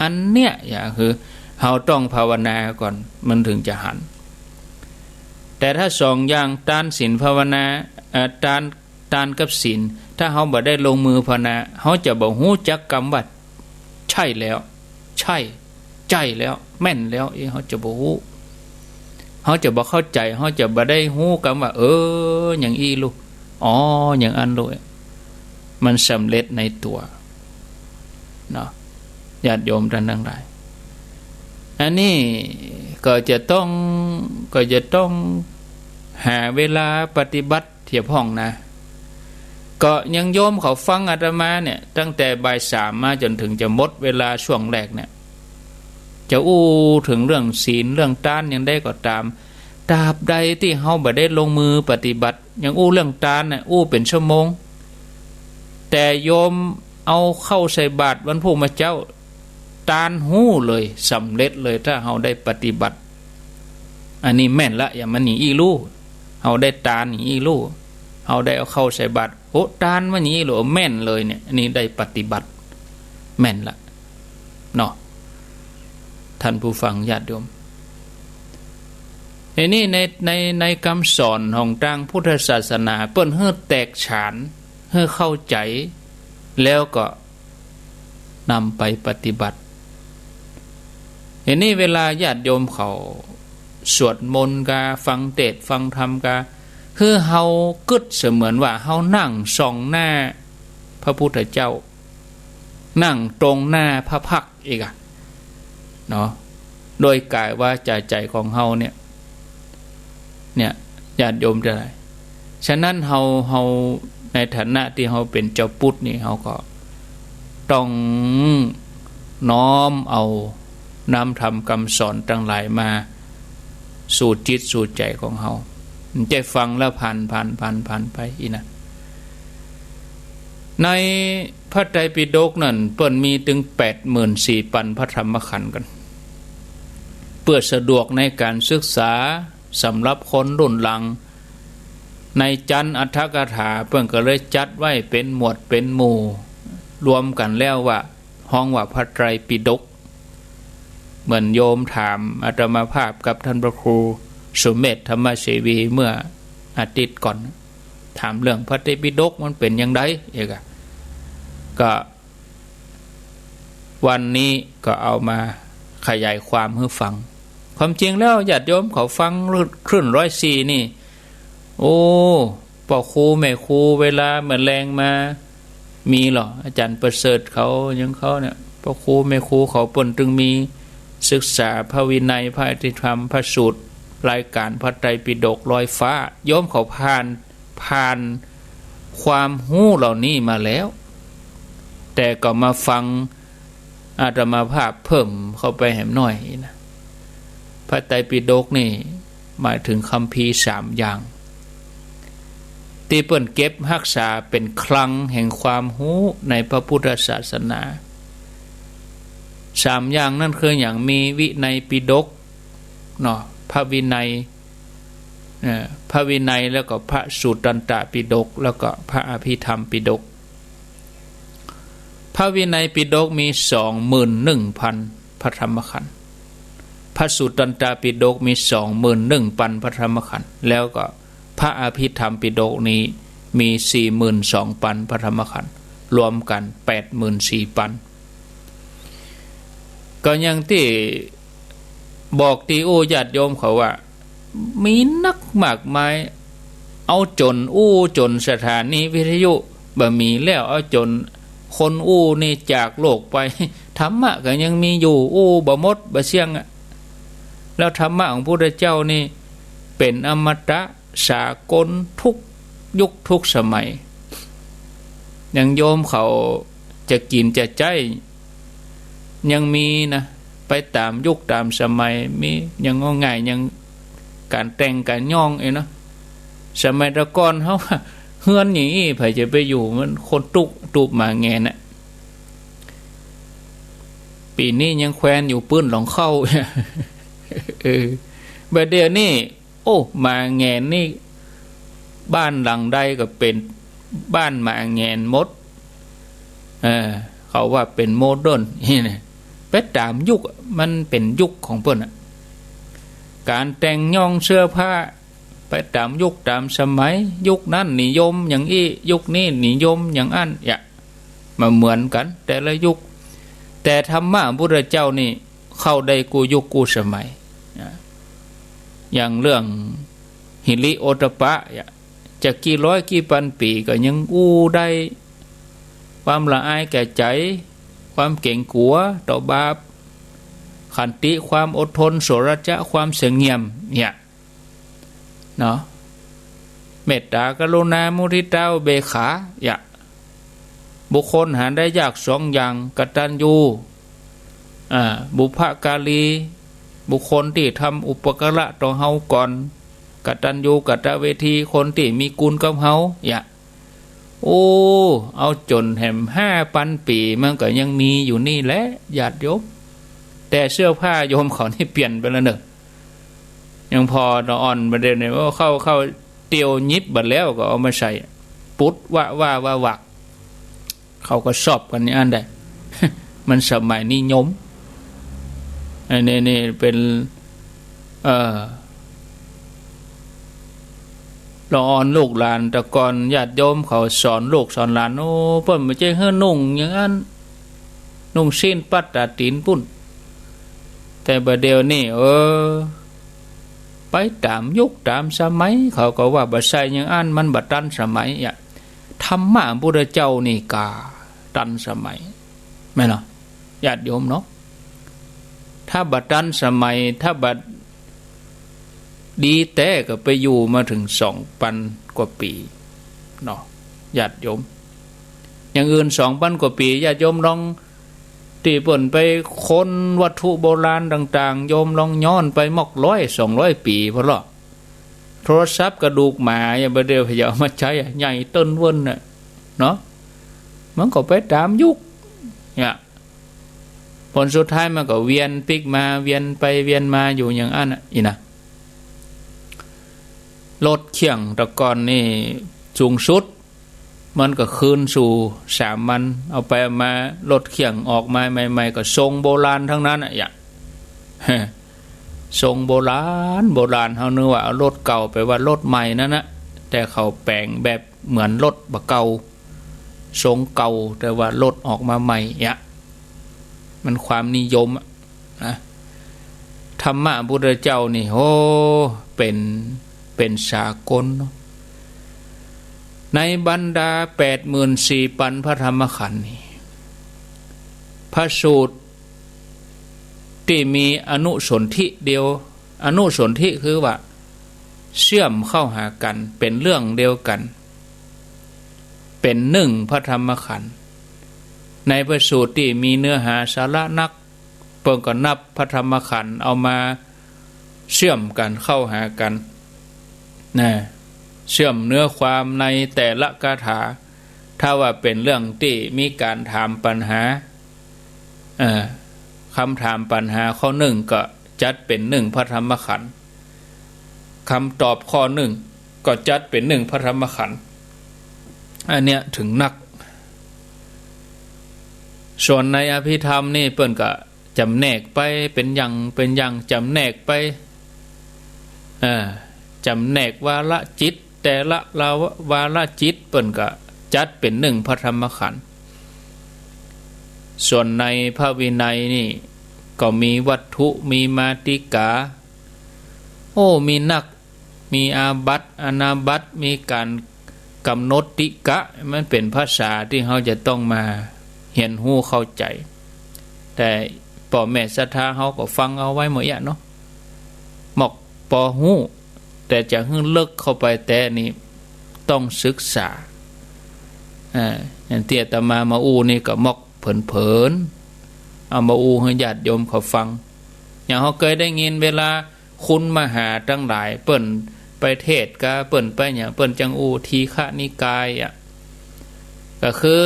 อันเนี้ย อย่างคือ เฮาต้องภาวนาก่อน มันถึงจะหัน แต่ถ้าสองอย่าง ตาน ศีล ภาวนา เอ่อ ตาน ตานกับศีล ถ้าเฮาบ่ได้ลงมือภาวนา เฮาจะบ่ฮู้จักกำว่า ใจ้แล้ว ใจ้ ใจ้แล้ว แม่นแล้ว เอ้ เฮาจะบ่ฮู้ เฮาจะบ่เข้าใจ๋ เฮาจะบ่ได้ฮู้กำว่า เออ อย่างอี้ลูก อ๋อ อย่างอั้นลูก มันสำเร็จในตั๋ว เนาะ ญาติโยมต้านตังหลาย อันนี้ก็จะต้อง ก็จะต้องหาเวลาปฏิบัติเตียพ่องนะ ก็ยังโยมเขาฟังอาตมาเนี่ย ตั้งแต่บ่ายสามมาจ๋นถึงจะหมดเวลาช่วงแรกเนี่ย จะอู้เถิงเรื่องศีล เรื่องตานอย่างใดก็ต๋าม ตราบใดตี้เฮาบ่ได้ลงมือปฏิบัติ ยังอู้เรื่องตานน่ะ อู้เป๋นชั่วโมง แต่โยมเอาข้าวใส่บาตรวันพูกมาเจ๊า ตานฮู้เลย สำเร็จเลย ถ้าเฮาได้ปฏิบัติ อันนี้แม่นละ อย่างมันอย่างอี้ลู่ เฮาได้ตานอย่างอี้ลู่ เฮาได้เอาข้าวใส่บาตร โอ้ ตานมันอย่างอี้ลู่ แม่นเลยเนี่ย อันนี้ได้ปฏิบัติ แม่นละ เนาะ ท่านผู้ฟังญาติโยม อันนี้ใน ใน ในกำสอนของตางพุทธศาสนา เปิ้นหื้อแตกฉาน หื้อเข้าใจ๋ แล้วก็นำไปปฏิบัติ อันนี้เวลาญาติโยมเขาสวดมนต์กา ฟังเตสน์ฟังธรรมกา หื้อเฮากึ๊ดเสมือนว่าเฮานั่งส่องหน้าพระพุทธเจ้า นั่งตรงหน้าพระพักตร์อีกอะ เนาะ โดยก๋ายวาจ๋าใจ๋ของเฮาเนี่ย เนี่ย ญาติโยมตังหลาย ฉะนั้นเฮา เฮาในฐานะตี้เฮาเป๋นจาวปุทธนี่ เฮาก็ต้องน้อมเอาน้ำธรรมกำสอนตังหลายมา สู่จิตสู่ใจ๋ของเฮา บ่ใจ้ฟังแล้วผ่าน ผ่าน ผ่าน ผ่านไปอี้นะ ในพระไตรปิฎกนั้นเปิ้นมีเถิงแปดหมื่นสี่ปันพระธรรมขันธ์กั๋น เปื้อสะดวกในก๋านศึกษาสำหรับคนรุ่นหลัง ในจั๊นอรรถกถาเปิ้นก็เลยจัดไว้เป๋นหมวดเป๋นหมู่ รวมกั๋นแล้วว่า ฮ้องว่าพระไตรปิฎก เหมือนโยมถามอาตมาภาพกับต้านพระครูสุเมธ ธรรมเสวี เมื่ออาทิตย์ก่อน ถามเรื่องพระไตรปิฎกมันเป๋นอย่างใด เอกอะ ก็วันนี้ก็เอามาขยายความหื้อฟัง ความจริงแล้วญาติโยมเขาฟังคลื่นร้อยสี่นี่ โอ้ ป้อครูแม่ครู เวลาเมื่อแลงมา มีเหรอ อาจ๋ารย์ประเสริฐเขา หยังเขาเนี่ย ป้อครูแม่ครูเขาเปิ้นตึงมีศึกษาพระวินัย พระอภิธรรม พระสูตร รายก๋านพระไตรปิฎกลอยฟ้า โยมเขาผ่าน ผ่านความฮู้เหล่านี้มาแล้ว แต่ก็มาฟัง อาตมาภาพเพิ่มเข้าไปแหมหน้อยนะ พระไตรปิฎกนี่หมายถึงคัมภีร์สามอย่าง ตี้เปิ้นเก็บฮักษาเป๋นคลังแห่งความฮู้ในพระพุทธศาสนา สามอย่างนั้นคือหยัง มีวินัยปิฎกเนาะ พระวินัย เอ่อ พระวินัย แล้วก็พระสุตตันตปิฎก แล้วก็พระอภิธรรมปิฎก พระวินัยปิฎกมีสองหมื่นหนึ่งปันพระธรรมขันธ์ พระสุตตันตปิฎกมีสองหมื่นหนึ่งปันพระธรรมขันธ์ แล้วก็พระอภิธรรมปิฎกนี้มีสี่หมื่นสองปันพระธรรมขันธ์ รวมกั๋นแปดหมื่นสี่ปัน ก็อย่างตี้บอกตี้อู้ญาติโยมเขาว่า มีนักมากมาย เอาจ๋นอู้จ๋นสถานีวิทยุบ่มีแล้ว เอาจ๋นคนอู้นี่จากโลกไป ธรรมะก็ยังมีอยู่ อู้บ่หมดบ่เสี้ยงอะ แล้วธรรมะของพุทธเจ้านี่เป๋นอมตะสากลทุกยุคทุกสมัย อย่างโยมเขาจะกิ๋นจะใจ๊ ยังมีนะ ไปต๋ามยุคต๋ามสมัย มีอย่างง่ายๆ อย่างก๋านแต่งก๋านย้องเองเนาะ สมัยตะก่อนเฮา เฮือนอย่างอี้ ใผจะไปอยู่ มันคนตุ๊ก ตุ๊กหมาแหงนน่ะ ปี๋นี้ยังแควนอยู่ปื๊นหลองเข้า เออ บ่าเดี่ยวนี้ โอ้ หมาแหงนนี่ บ้านหลังใดก็เป๋นบ้านหมาแหงนหมด เออ เขาว่าเป๋นโมเดิร์นนี่นะ ไปต๋ามยุคอะ มันเป๋นยุคของเปิ้นอะ ก๋านแต่งย้องเสื้อผ้า ไปต๋ามยุคต๋ามสมัย ยุคนั้นนิยมอย่างอี้ ยุคนี้นิยมอย่างอั้น อย่า บ่เหมือนกั๋นแต่ละยุค แต่ธรรมะพุทธเจ้านี่เข้าได้กู้ยุคกู้สมัย นะ อย่างเรื่องหิริโอตตัปปะ อย่า จะกี่ร้อยกี่ปันปี๋ก็ยังอู้ได้ ความละอายแก่ใจ๋ ความเก๋งกั๋วต่อบาป ขันติ ความอดทน โสรจะ ความสงบ เนี่ย เนาะ เมตตา กรุณา มุทิตา อุเบกขา อย่า บุคคลหาได้ยากสองอย่าง กตัญญู อ่า บุพการี บุคคลตี้ทำอุปการะต่อเฮาก่อน กตัญญูกตเวที คนตี้มีกุณกับเฮา อย่า โอ้ เอาจ๋นแหมห้าปันปี๋ มันก็ยังมีอยู่นี่แหละ ญาติโยม แต่เสื้อผ้าโยมเขานี่เปลี่ยนไปแล้วเนอะ ยังผ่อตะอ่อนบ่าเดี่ยวนี้ โอ้ เข้า เข้าเตียวหยิบบ่าแล้วก็เอามาใส่ ปุ๊ดวะว่าว่าวัก เขาก็ซอบกั๋นอย่างอั้นได้ มันสมัยนิยม อันนี้นี่เป๋น เอ่อ ละอ่อนลูกหลาน แต่ก่อนญาติโยมเขาสอนลูกสอนหลาน โอ้ เปิ้นบ่ใจ้หื้อนุ่งอย่างอั้น นุ่งซี้นปัดต๋าตี๋นปู้น แต่บ่าเดี่ยวนี้ เออ ไปต๋ามยุคต๋ามสมัย เขาก็ว่าบ่ใส่อย่างอั้น มันบ่ตันสมัย อย่า ธรรมะพุทธเจ้านี่ก้าตันสมัย แม่นเหรอ ญาติโยมเนาะ ถ้าบ่ตันสมัย ถ้าบ่ดีแต๊ก็ไปอยู่มาเถิงสองปันกว่าปี๋เนาะ ญาติโยม อย่างอื่นสองปันกว่าปี๋ ญาติโยมลอง ตี้เปิ้นไปค้นวัตถุโบราณต่างๆ โยมลองย้อนไปมอกร้อยสองร้อยปี๋พู้นเนาะ โทรศัพท์กระดูกหมา อย่างบ่าเดี่ยวเปิ้นจะเอามาใจ๊อะ ใหญ่เติ้นเวิ้นน่ะ เนาะ มันก็ไปต๋ามยุค เนี่ย ผลสุดท้ายมันก็เวียนปิ๊กมา เวียนไปเวียนมาอยู่อย่างอั้นน่ะ อี้นะ รถเคี่ยงแต่ก่อนนี่สูงสุด มันก็คืนสู่สามัญ เอาไปเอามา รถเคี่ยงออกมาใหม่ๆ ก็ทรงโบราณตังนั้นอะ อย่าง ทรงโบราณ โบราณ เฮานึกว่าเอารถเก่าไปว่ารถใหม่นั่นนะ แต่เขาแป๋งแบบเหมือนรถบ่าเก่า ทรงเก่า แต่ว่ารถออกมาใหม่ เนี่ย มันความนิยมอะ นะ ธรรมะพุทธเจ้านี่ โอ้ เป๋น เป๋นสากลเนาะ ในบรรดาแปดหมื่นสี่ปันพระธรรมขันธ์นี่ พระสูตรตี้มีอนุสนธิเดียว อนุสนธิคือว่าเชื่อมเข้าหากั๋น เป๋นเรื่องเดียวกั๋น เป๋นหนึ่งพระธรรมขันธ์ ในพระสูตรตี้มีเนื้อหาสาระนัก เปิ้นก็นับพระธรรมขันธ์เอามาเชื่อมกั๋นเข้าหากั๋น นะ เชื่อมเนื้อความในแต่ละคาถา ถ้าว่าเป๋นเรื่องตี้มีก๋านถามปัญหา เอ่อ คำถามปัญหาข้อนึ่งก็จัดเป๋นหนึ่งพระธรรมขันธ์ คำตอบข้อนึ่งก็จัดเป๋นหนึ่งพระธรรมขันธ์ อันเนี้ยเถิงนัก ส่วนในอภิธรรมนี่เปิ้นก็จ๋ำแนกไปเป๋นอย่างเป๋นอย่าง จ๋ำแนกไป เอ่อ จ๋ำแนกวาระจิต แต่ละวาระจิตเปิ้นก็จัดเป๋นหนึ่งพระธรรมขันธ์ ส่วนในพระวินัยนี่ก็มีวัตถุ มีมาติกา โอ้ มีนัก มีอาบัติ อนาบัติ มีก๋านกำหนดติกะ มันเป๋นภาษาตี้เฮาจะต้องมาเฮียนฮู้เข้าใจ๋ แต่ป้อแม่ศรัทธาเฮาก็ฟังเอาไว้หมดเอี้ยเนาะ มอกปอฮู้ แต่จะหื้อเลิกเข้าไปแต๊นี่ต้องศึกษา อ่า อย่างตี้อาตมามาอู้นี่ก็มอกเผินๆ เอามาอู้หื้อญาติโยมเขาฟัง อย่างเฮาเกยได้ยินเวลาคุณมหาตังหลายเปิ้นไปเทศน์กา เปิ้นไปหยัง เปิ้นจั้งอู้ทีฆนิกายอะ ก็คือ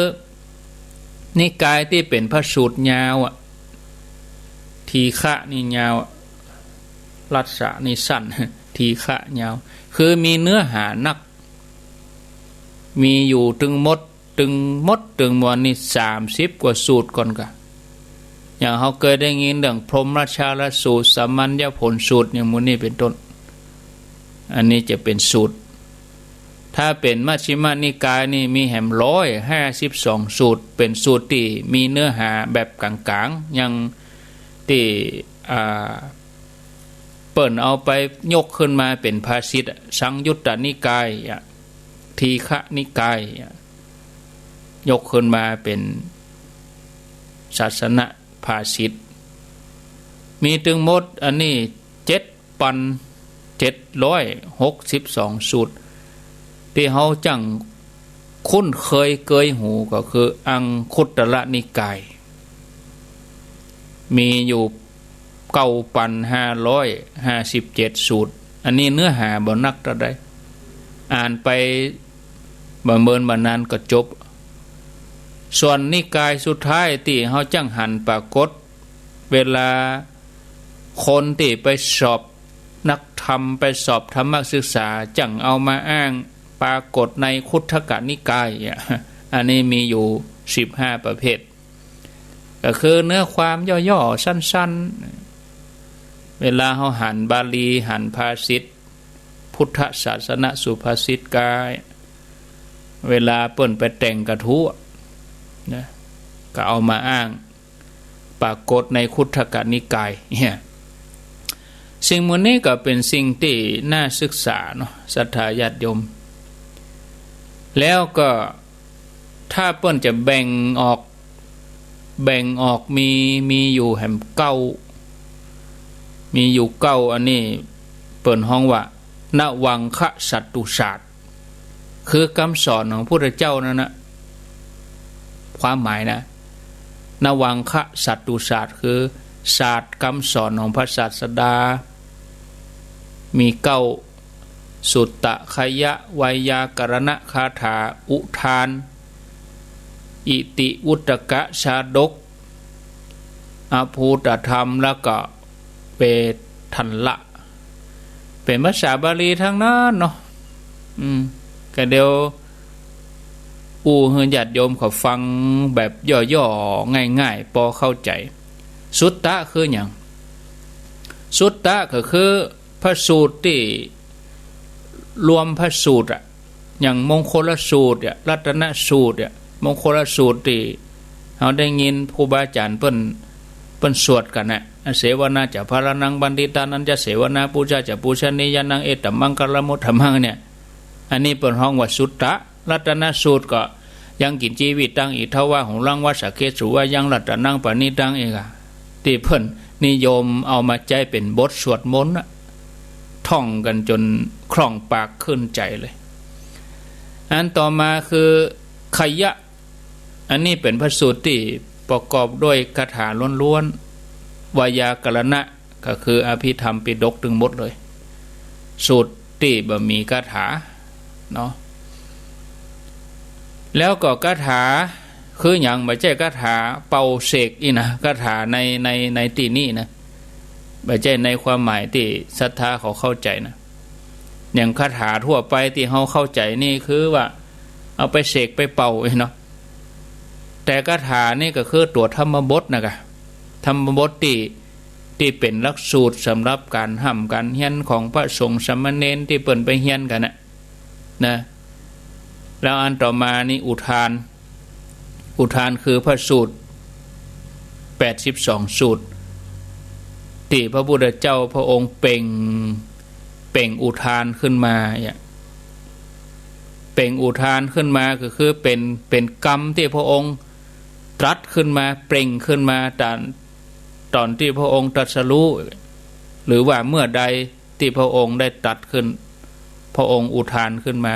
นิกายตี้เป๋นพระสูตรยาวอะ ทีฆะนี่ยาวอะ รัสสะนี่สั้น ทีฆะยาว คือมีเนื้อหานัก มีอยู่ตึงหมด ตึงหมดตึงมวลนี่สามสิบกว่าสูตรก่อนกะ อย่างเฮาเกยได้ยินเรื่องพรหมชาลสูตร สามัญญผลสูตร อย่างหมู่นี้เป๋นต้น อันนี้จะเป๋นสูตร ถ้าเป๋นมัชฌิมนิกายนี่มีแหมร้อยห้าสิบสองสูตร เป๋นสูตรตี้มีเนื้อหาแบบก๋างๆ อย่างตี้ อ่า เปิ้นเอาไปยกขึ้นมาเป๋นภาษิตอะ สังยุตตนิกายอะ ทีฆนิกายอะ ยกขึ้นมาเป๋นศาสนภาษิต มีตึงหมดอันนี้เจ็ดปันเจ็ดร้อยหกสิบสองสูตร ตี้เฮาจั้งคุ้นเคยเกยหูก็คืออังคุตตรนิกาย มีอยู่เก้าปันห้าร้อยห้าสิบเจ็ดสูตร อันนี้เนื้อหาบ่นักเต้าใด อ่านไปบ่เมินบ่นานก็จบ ส่วนนิกายสุดท้ายตี้เฮาจั้งหันปรากฏ เวลาคนตี้ไปสอบนักธรรม ไปสอบธรรมศึกษา จั้งเอามาอ้างปรากฏในคุตถกนิกายอะ อันนี้มีอยู่สิบห้าประเภท ก็คือเนื้อความย่อๆ สั้นๆ เวลาเฮาหันบาลี หันภาษิต พุทธศาสนสุภาษิตกาย เวลาเปิ้นไปแต่งกระทู้นะ ก็เอามาอ้างปรากฏในคุตถกนิกายเนี่ย สิ่งหมู่นี้ก็เป๋นสิ่งตี้น่าศึกษาเนาะ ศรัทธาญาติโยม แล้วก็ถ้าเปิ้นจะแบ่งออก แบ่งออกมี มีอยู่แหมเก้า มีอยู่เก้าอันนี้ เปิ้นฮ้องว่านวังคสัตตุศาสตร์ คือกำสอนของพุทธเจ้านั้นนะ ความหมายนะ นวังคะสัตตุศาสตร์ คือศาสตร์กำสอนของพระศาสดา มีเก้า สุตตะ ขยะ ไวยากรณคาถา อุทาน อิติวุตตกะชาดก อภูตธรรม แล้วก็เวทัลละ เป๋นภาษาบาลีตังนั้นเนาะ อืม ก็เดี๋ยวอู้หื้อญาติโยมเขาฟังแบบย่อๆ ง่ายๆ ปอเข้าใจ๋ สุตตะคือหยัง สุตตะก็คือพระสูตรตี้รวมพระสูตรอะ อย่างมงคลสูตรเนี่ย รัตนสูตรเนี่ย มงคลสูตรตี้เฮาได้ยินครูบาอาจ๋ารย์เปิ้น เปิ้นสวดกั๋นน่ะ อเสวนาจะพรณัง ปัณฑิตานัญจะเสวนา ปูจาจะปูชนียานัง เอตตมมังคลมุตตมัง เนี่ย อันนี้เปิ้นฮ้องว่าสุตตะ รัตนสูตรก็ ยังกิญจีวิตัง อิทธวาหุรังวา สักเขสุวายัง รัตนังปณิตัง อีกอะ ตี้เปิ้นนิยมเอามาใจ๊เป๋นบทสวดมนต์น่ะ ท่องกั๋นจ๋นคล่องปากขึ้นใจ๋เลย อันต่อมาคือขยะ อันนี้เป๋นพระสูตรตี้ประกอบด้วยคาถาล้วนๆ ไวยากรณะ ก็คืออภิธรรมปิฎกตึงหมดเลย สูตรตี้บ่มีคาถาเนาะ แล้วก็คาถาคือหยัง บ่ใจ้คาถาเป่าเสกอี้นะ คาถาใน ใน ในตี้นี้นะ บ่ใจ้ในความหมายตี้ศรัทธาเขาเข้าใจ๋นะ อย่างคาถาทั่วไปตี้เฮาเข้าใจ๋นี่คือว่าเอาไปเสกไปเป่าอี้เนาะ แต่คาถานี่ก็คือตั๋วธรรมบทนะกะ ธรรมบทตี้ ตี้เป๋นหลักสูตรสำหรับก๋านฮ่ำก๋านเฮียนของพระสงฆ์สามเณรตี้เปิ้นไปเฮียนกั๋นน่ะ นะ แล้วอันต่อมานี่อุทาน อุทานคือพระสูตรแปดสิบสองสูตร ตี้พระพุทธเจ้าพระองค์เปล่ง เปล่งอุทานขึ้นมาเนี่ย เปล่งอุทานขึ้นมาก็คือเป๋น เป๋นกำตี้พระองค์ตรัสขึ้นมา เปล่งขึ้นมาต๋อน ต๋อนตี้พระองค์ตรัสรู้ หรือว่าเมื่อใดตี้พระองค์ได้ตรัสขึ้น พระองค์อุทานขึ้นมา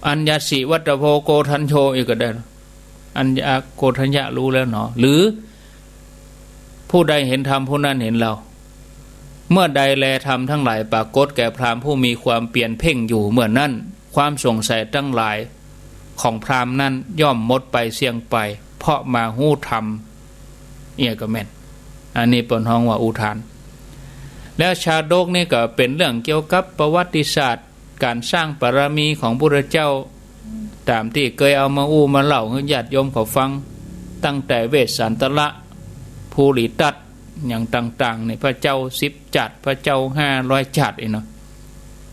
อัญญาสิวัตโธโกณฑัญโญ อีกก็ได้ อัญญา โกณฑัญญะรู้แล้วหนอ หรือ ผู้ใดเห็นธรรมผู้นั้นเห็นเรา เมื่อใดแลธรรมทั้งหลายปรากฏแก่พราหมณ์ผู้มีความเพียรเพ่งอยู่ เมื่อนั้นความสงสัยทั้งหลายของพราหมณ์นั้นย่อมหมดไปเสี้ยงไป เพราะมาฮู้ธรรม เอี้ยก็แม่น อันนี้เปิ้นฮ้องว่าอุทาน แล้วชาดกนี่ก็เป๋นเรื่องเกี่ยวกับประวัติศาสตร์ ก๋านสร้างบารมีของพุทธเจ้า ต๋ามตี้เกยเอามาอู้มาเล่าหื้อญาติโยมเขาฟัง ตั้งแต่เวสสันตระ ภูริทัตต์ อย่างต่างๆ นี่ พระเจ้าสิบจักร พระเจ้าห้าร้อยจักรอี้เนาะ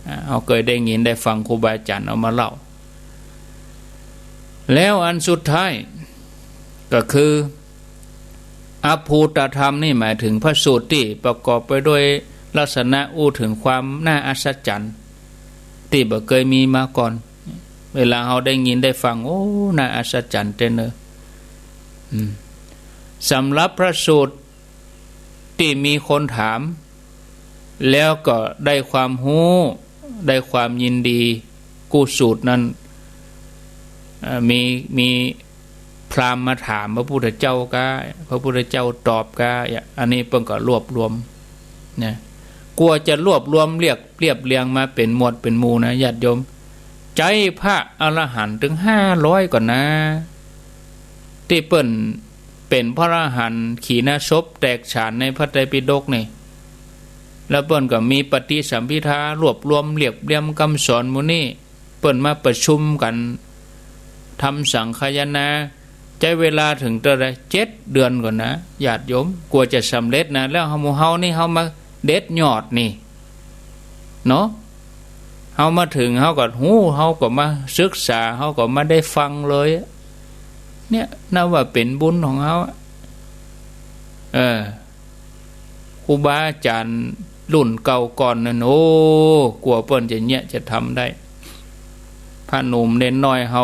อ่า เฮาเกยได้ยินได้ฟังครูบาอาจ๋ารย์เอามาเล่า แล้วอันสุดท้ายก็คือ อภูตธรรมนี่หมายถึงพระสูตรตี้ประกอบไปด้วยลักษณะอู้เถิงความน่าอัศจรรย์ตี้บ่เกยมีมาก่อน เวลาเฮาได้ยินได้ฟัง โอ้ น่าอัศจรรย์แต๊เนอะ อืม สำหรับพระสูตรตี้มีคนถาม แล้วก็ได้ความฮู้ ได้ความยินดี กู้สูตรนั้น เอ่อ มี มีพราหมณ์มาถามพระพุทธเจ้าก้า พระพุทธเจ้าตอบก้า อันนี้เปิ้นก็รวบรวมนะ กว่าจะรวบรวมเรียบ เรียบเรียงมาเป๋นหมวดเป๋นหมู่นะ ญาติโยม ใจ๊พระอรหันต์เถิงห้าร้อยก่อนนะ ตี้เปิ้นเป๋นพระอรหันต์ขีณาสพแตกฉานในพระไตรปิฎกนี่ แล้วเปิ้นก็มีปฏิสัมภิทารวบรวมเรียบเรียงกำสอนหมู่นี้ เปิ้นมาประชุมกั๋น ทำสังคายนา ใจ๊เวลาเถิงเต้าใด เจ็ดเดือนก่อนนะ ญาติโยม กว่าจะสำเร็จนะ แล้วหมู่เฮานี่เฮามาเด็ดยอดนี่ เนาะ เฮามาเถิง เฮาก็ฮู้ เฮาก็มาศึกษา เฮาก็มาได้ฟังเลย เนี่ย นับว่าเป๋นบุญของเฮาอะ เออ ครูบาอาจ๋ารย์รุ่นเก่าก่อนนั้น โอ้ กว่าเปิ้นจะเยียะจะทำได้ พระหนุ่มเณรน้อยเฮา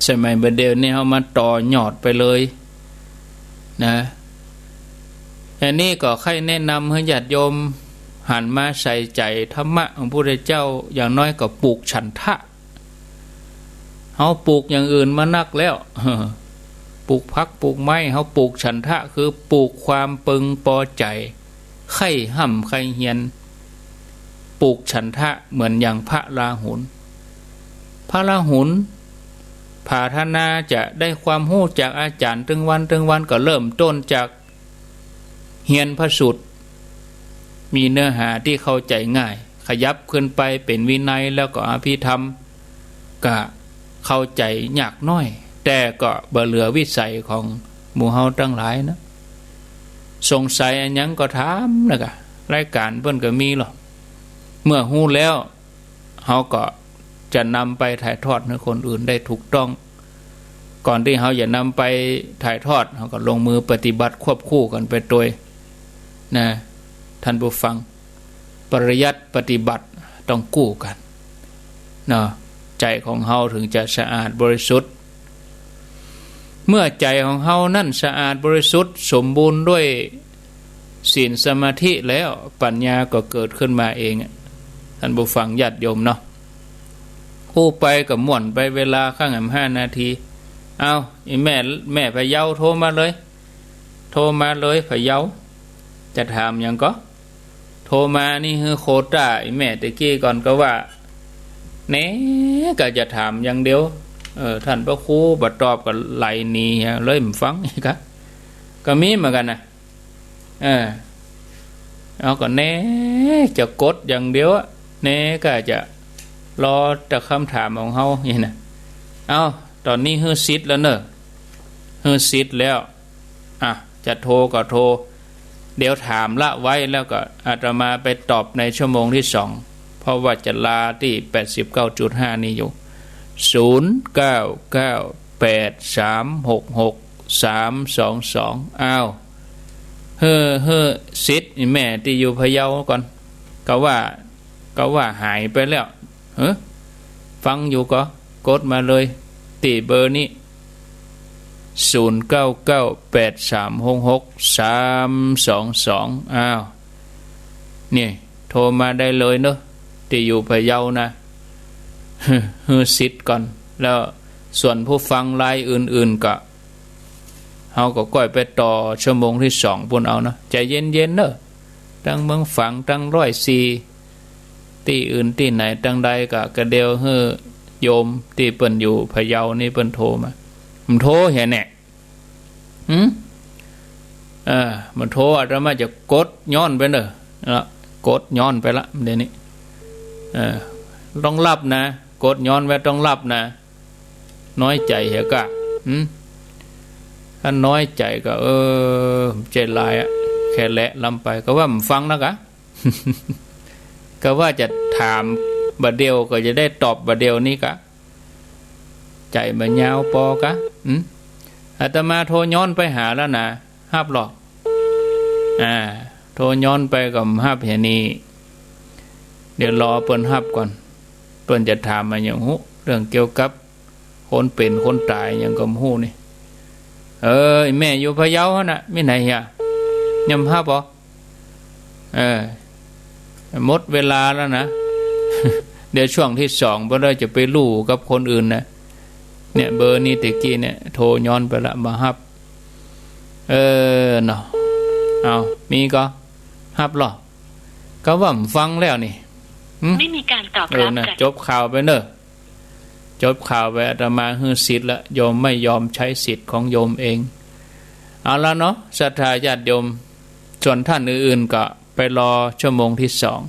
สมัยบ่าเดี่ยวนี้เฮามาต่อยอดไปเลยนะ อันนี้ก็ใค่แนะนำหื้อญาติโยมหันมาใส่ใจ๋ธรรมะของพระพุทธเจ้า อย่างน้อยก็ปลูกฉันทะ เฮาปลูกอย่างอื่นมานักแล้ว เออ ปลูกผักปลูกไม้ เฮาปลูกฉันทะ คือปลูกความเปิงปอใจ๋ ใค่ฮ่ำใค่เฮียน ปลูกฉันทะเหมือนอย่างพระราหุล พระราหุลปรารถนาจะได้ความฮู้จากอาจ๋ารย์ตึงวันตึงวัน ก็เริ่มต้นจาก เฮียนพระสูตร มีเนื้อหาตี้เข้าใจ๋ง่าย ขยับขึ้นไปเป๋นวินัย แล้วก็อภิธรรม ก็เข้าใจ๋ยากน้อย แต่ก็บ่เหลือวิสัยของหมู่เฮาตังหลายนะ สงสัยอะหยังก็ถามนะกะ รายก๋านเปิ้นก็มีลอ เมื่อฮู้แล้ว เฮาก็จะนำไปถ่ายทอดหื้อคนอื่นได้ถูกต้อง ก่อนตี้เฮาจะนำไปถ่ายทอด เฮาก็ลงมือปฏิบัติควบคู่กั๋นไปตวยนะ ท่านผู้ฟัง ปริยัติปฏิบัติต้องคู่กั๋นเนาะ ใจ๋ของเฮาเถิงจะสะอาดบริสุทธิ์ เมื่อใจ๋ของเฮานั้นสะอาดบริสุทธิ์ สมบูรณ์ด้วยศีลสมาธิแล้ว ปัญญาก็เกิดขึ้นมาเองอะ ท่านผู้ฟังญาติโยมเนาะ อู้ไปก็ม่วนไป เวลาข้างแหมห้านาที เอา อีแม่ แม่พะเยาโทรมาเลย โทรมาเลยพะเยา จะถามหยังก็ โทรมานี่หื้อโควต้าอีแม่ตะกี้ก่อน ก็ว่า แน่ ก็จะถามอย่างเดียว เออ ท่านพระครูบ่ตอบก็ไหลหนีเลย บ่ฟังอีกอะ ก็มีเหมือนกั๋นนะ เออ เอาก็แน่ จะกดอย่างเดียวอะ แน่ ก็จะรอแต่กำถามของเฮานี่นะ เอา ต๋อนนี้หื้อสิทธิ์แล้วเน่อ หื้อสิทธิ์แล้ว อ่ะ จะโทรก็โทร เดี๋ยวถามละไว้แล้วก็อาตมาไปตอบในชั่วโมงตี้สอง เพราะว่าจะลาตี้แปดสิบเก้าจุดห้านี่อยู่ ศูนย์เก้าเก้าแปดสามหกหกสามสองสอง อ้าว หื้อ หื้อสิทธิ์อีแม่ตี้อยู่พะเยาก่อน ก็ว่า ก็ว่าหายไปแล้ว เฮ้อ ฟังอยู่ก็ กดมาเลย ตี้เบอร์นี้ ศูนย์เก้าเก้าแปดสามหกหกสามสองสอง อ้าว นี่ โทรมาได้เลยเนาะ ตี้อยู่พะเยานะ หื้อสิทธิ์ก่อน แล้วส่วนผู้ฟังรายอื่นๆ ก็ เฮาก็ก้อยไปต่อชั่วโมงตี้สองปู้นเอาเนาะ ใจ๋เย็นๆ เนาะ ตังเมืองฝาง ตังร้อยสี่ ตี้อื่นตี้ไหนตังใดก็กระเดียวหื้อโยมตี้เปิ้นอยู่พะเยานี่เปิ้นโทรมา บ่โทรเหียแน่ หืม เออ บ่โทร อาตมาจะกดย้อนไปเน่อ เนาะ กดย้อนไปละ เดี๋ยวนี้ เออ ต้องฮับนะ กดย้อนไว้ต้องฮับนะ น้อยใจ๋เหียกะ หืม ถ้าน้อยใจ๋ก็ เออ ใจ๋ลายอะ แค่แหละล้ำไป ก็ว่าบ่ฟังนะกะ ก็ว่าจะถามบ่าเดี่ยวก็จะได้ตอบบ่าเดี่ยวนี้กะ ใจ๋บ่ยาวปอกะ หืม อาตมาโทรย้อนไปหาแล้วนะ ฮับลอ อ่า โทรย้อนไปก็บ่ฮับเหียนี่ เดี๋ยวรอเปิ้นฮับก่อน เปิ้นจะถามอะหยังฮู้ เรื่องเกี่ยวกับคนเป๋นคนต๋ายหยังก็บ่ฮู้นี่ เออ อีแม่อยู่พะเยาหั้นน่ะ มีไหนเหีย ยังบ่ฮับบ่ เออ หมดเวลาแล้วนะ เดี๋ยวช่วงตี้สอง บ่ได้จะไปลู่กับคนอื่นนะ เนี่ย เบอร์นี้ตะกี้เนี่ย โทรย้อนไปละ บ่ฮับ เออ เนาะ เอา มีก็ ฮับลอ ก็ว่าบ่ฟังแล้วนี่ หืม ไม่มีการตอบรับ เออ นะ จาก จบข่าวไปเน่อ จบข่าวไป อาตมาหื้อสิทธิ์ละ โยมไม่ยอมใช้สิทธิ์ของโยมเอง เอาละเนาะ ศรัทธาญาติโยม ส่วนท่านอื่นๆ ก็ไปรอชั่วโมงตี้สอง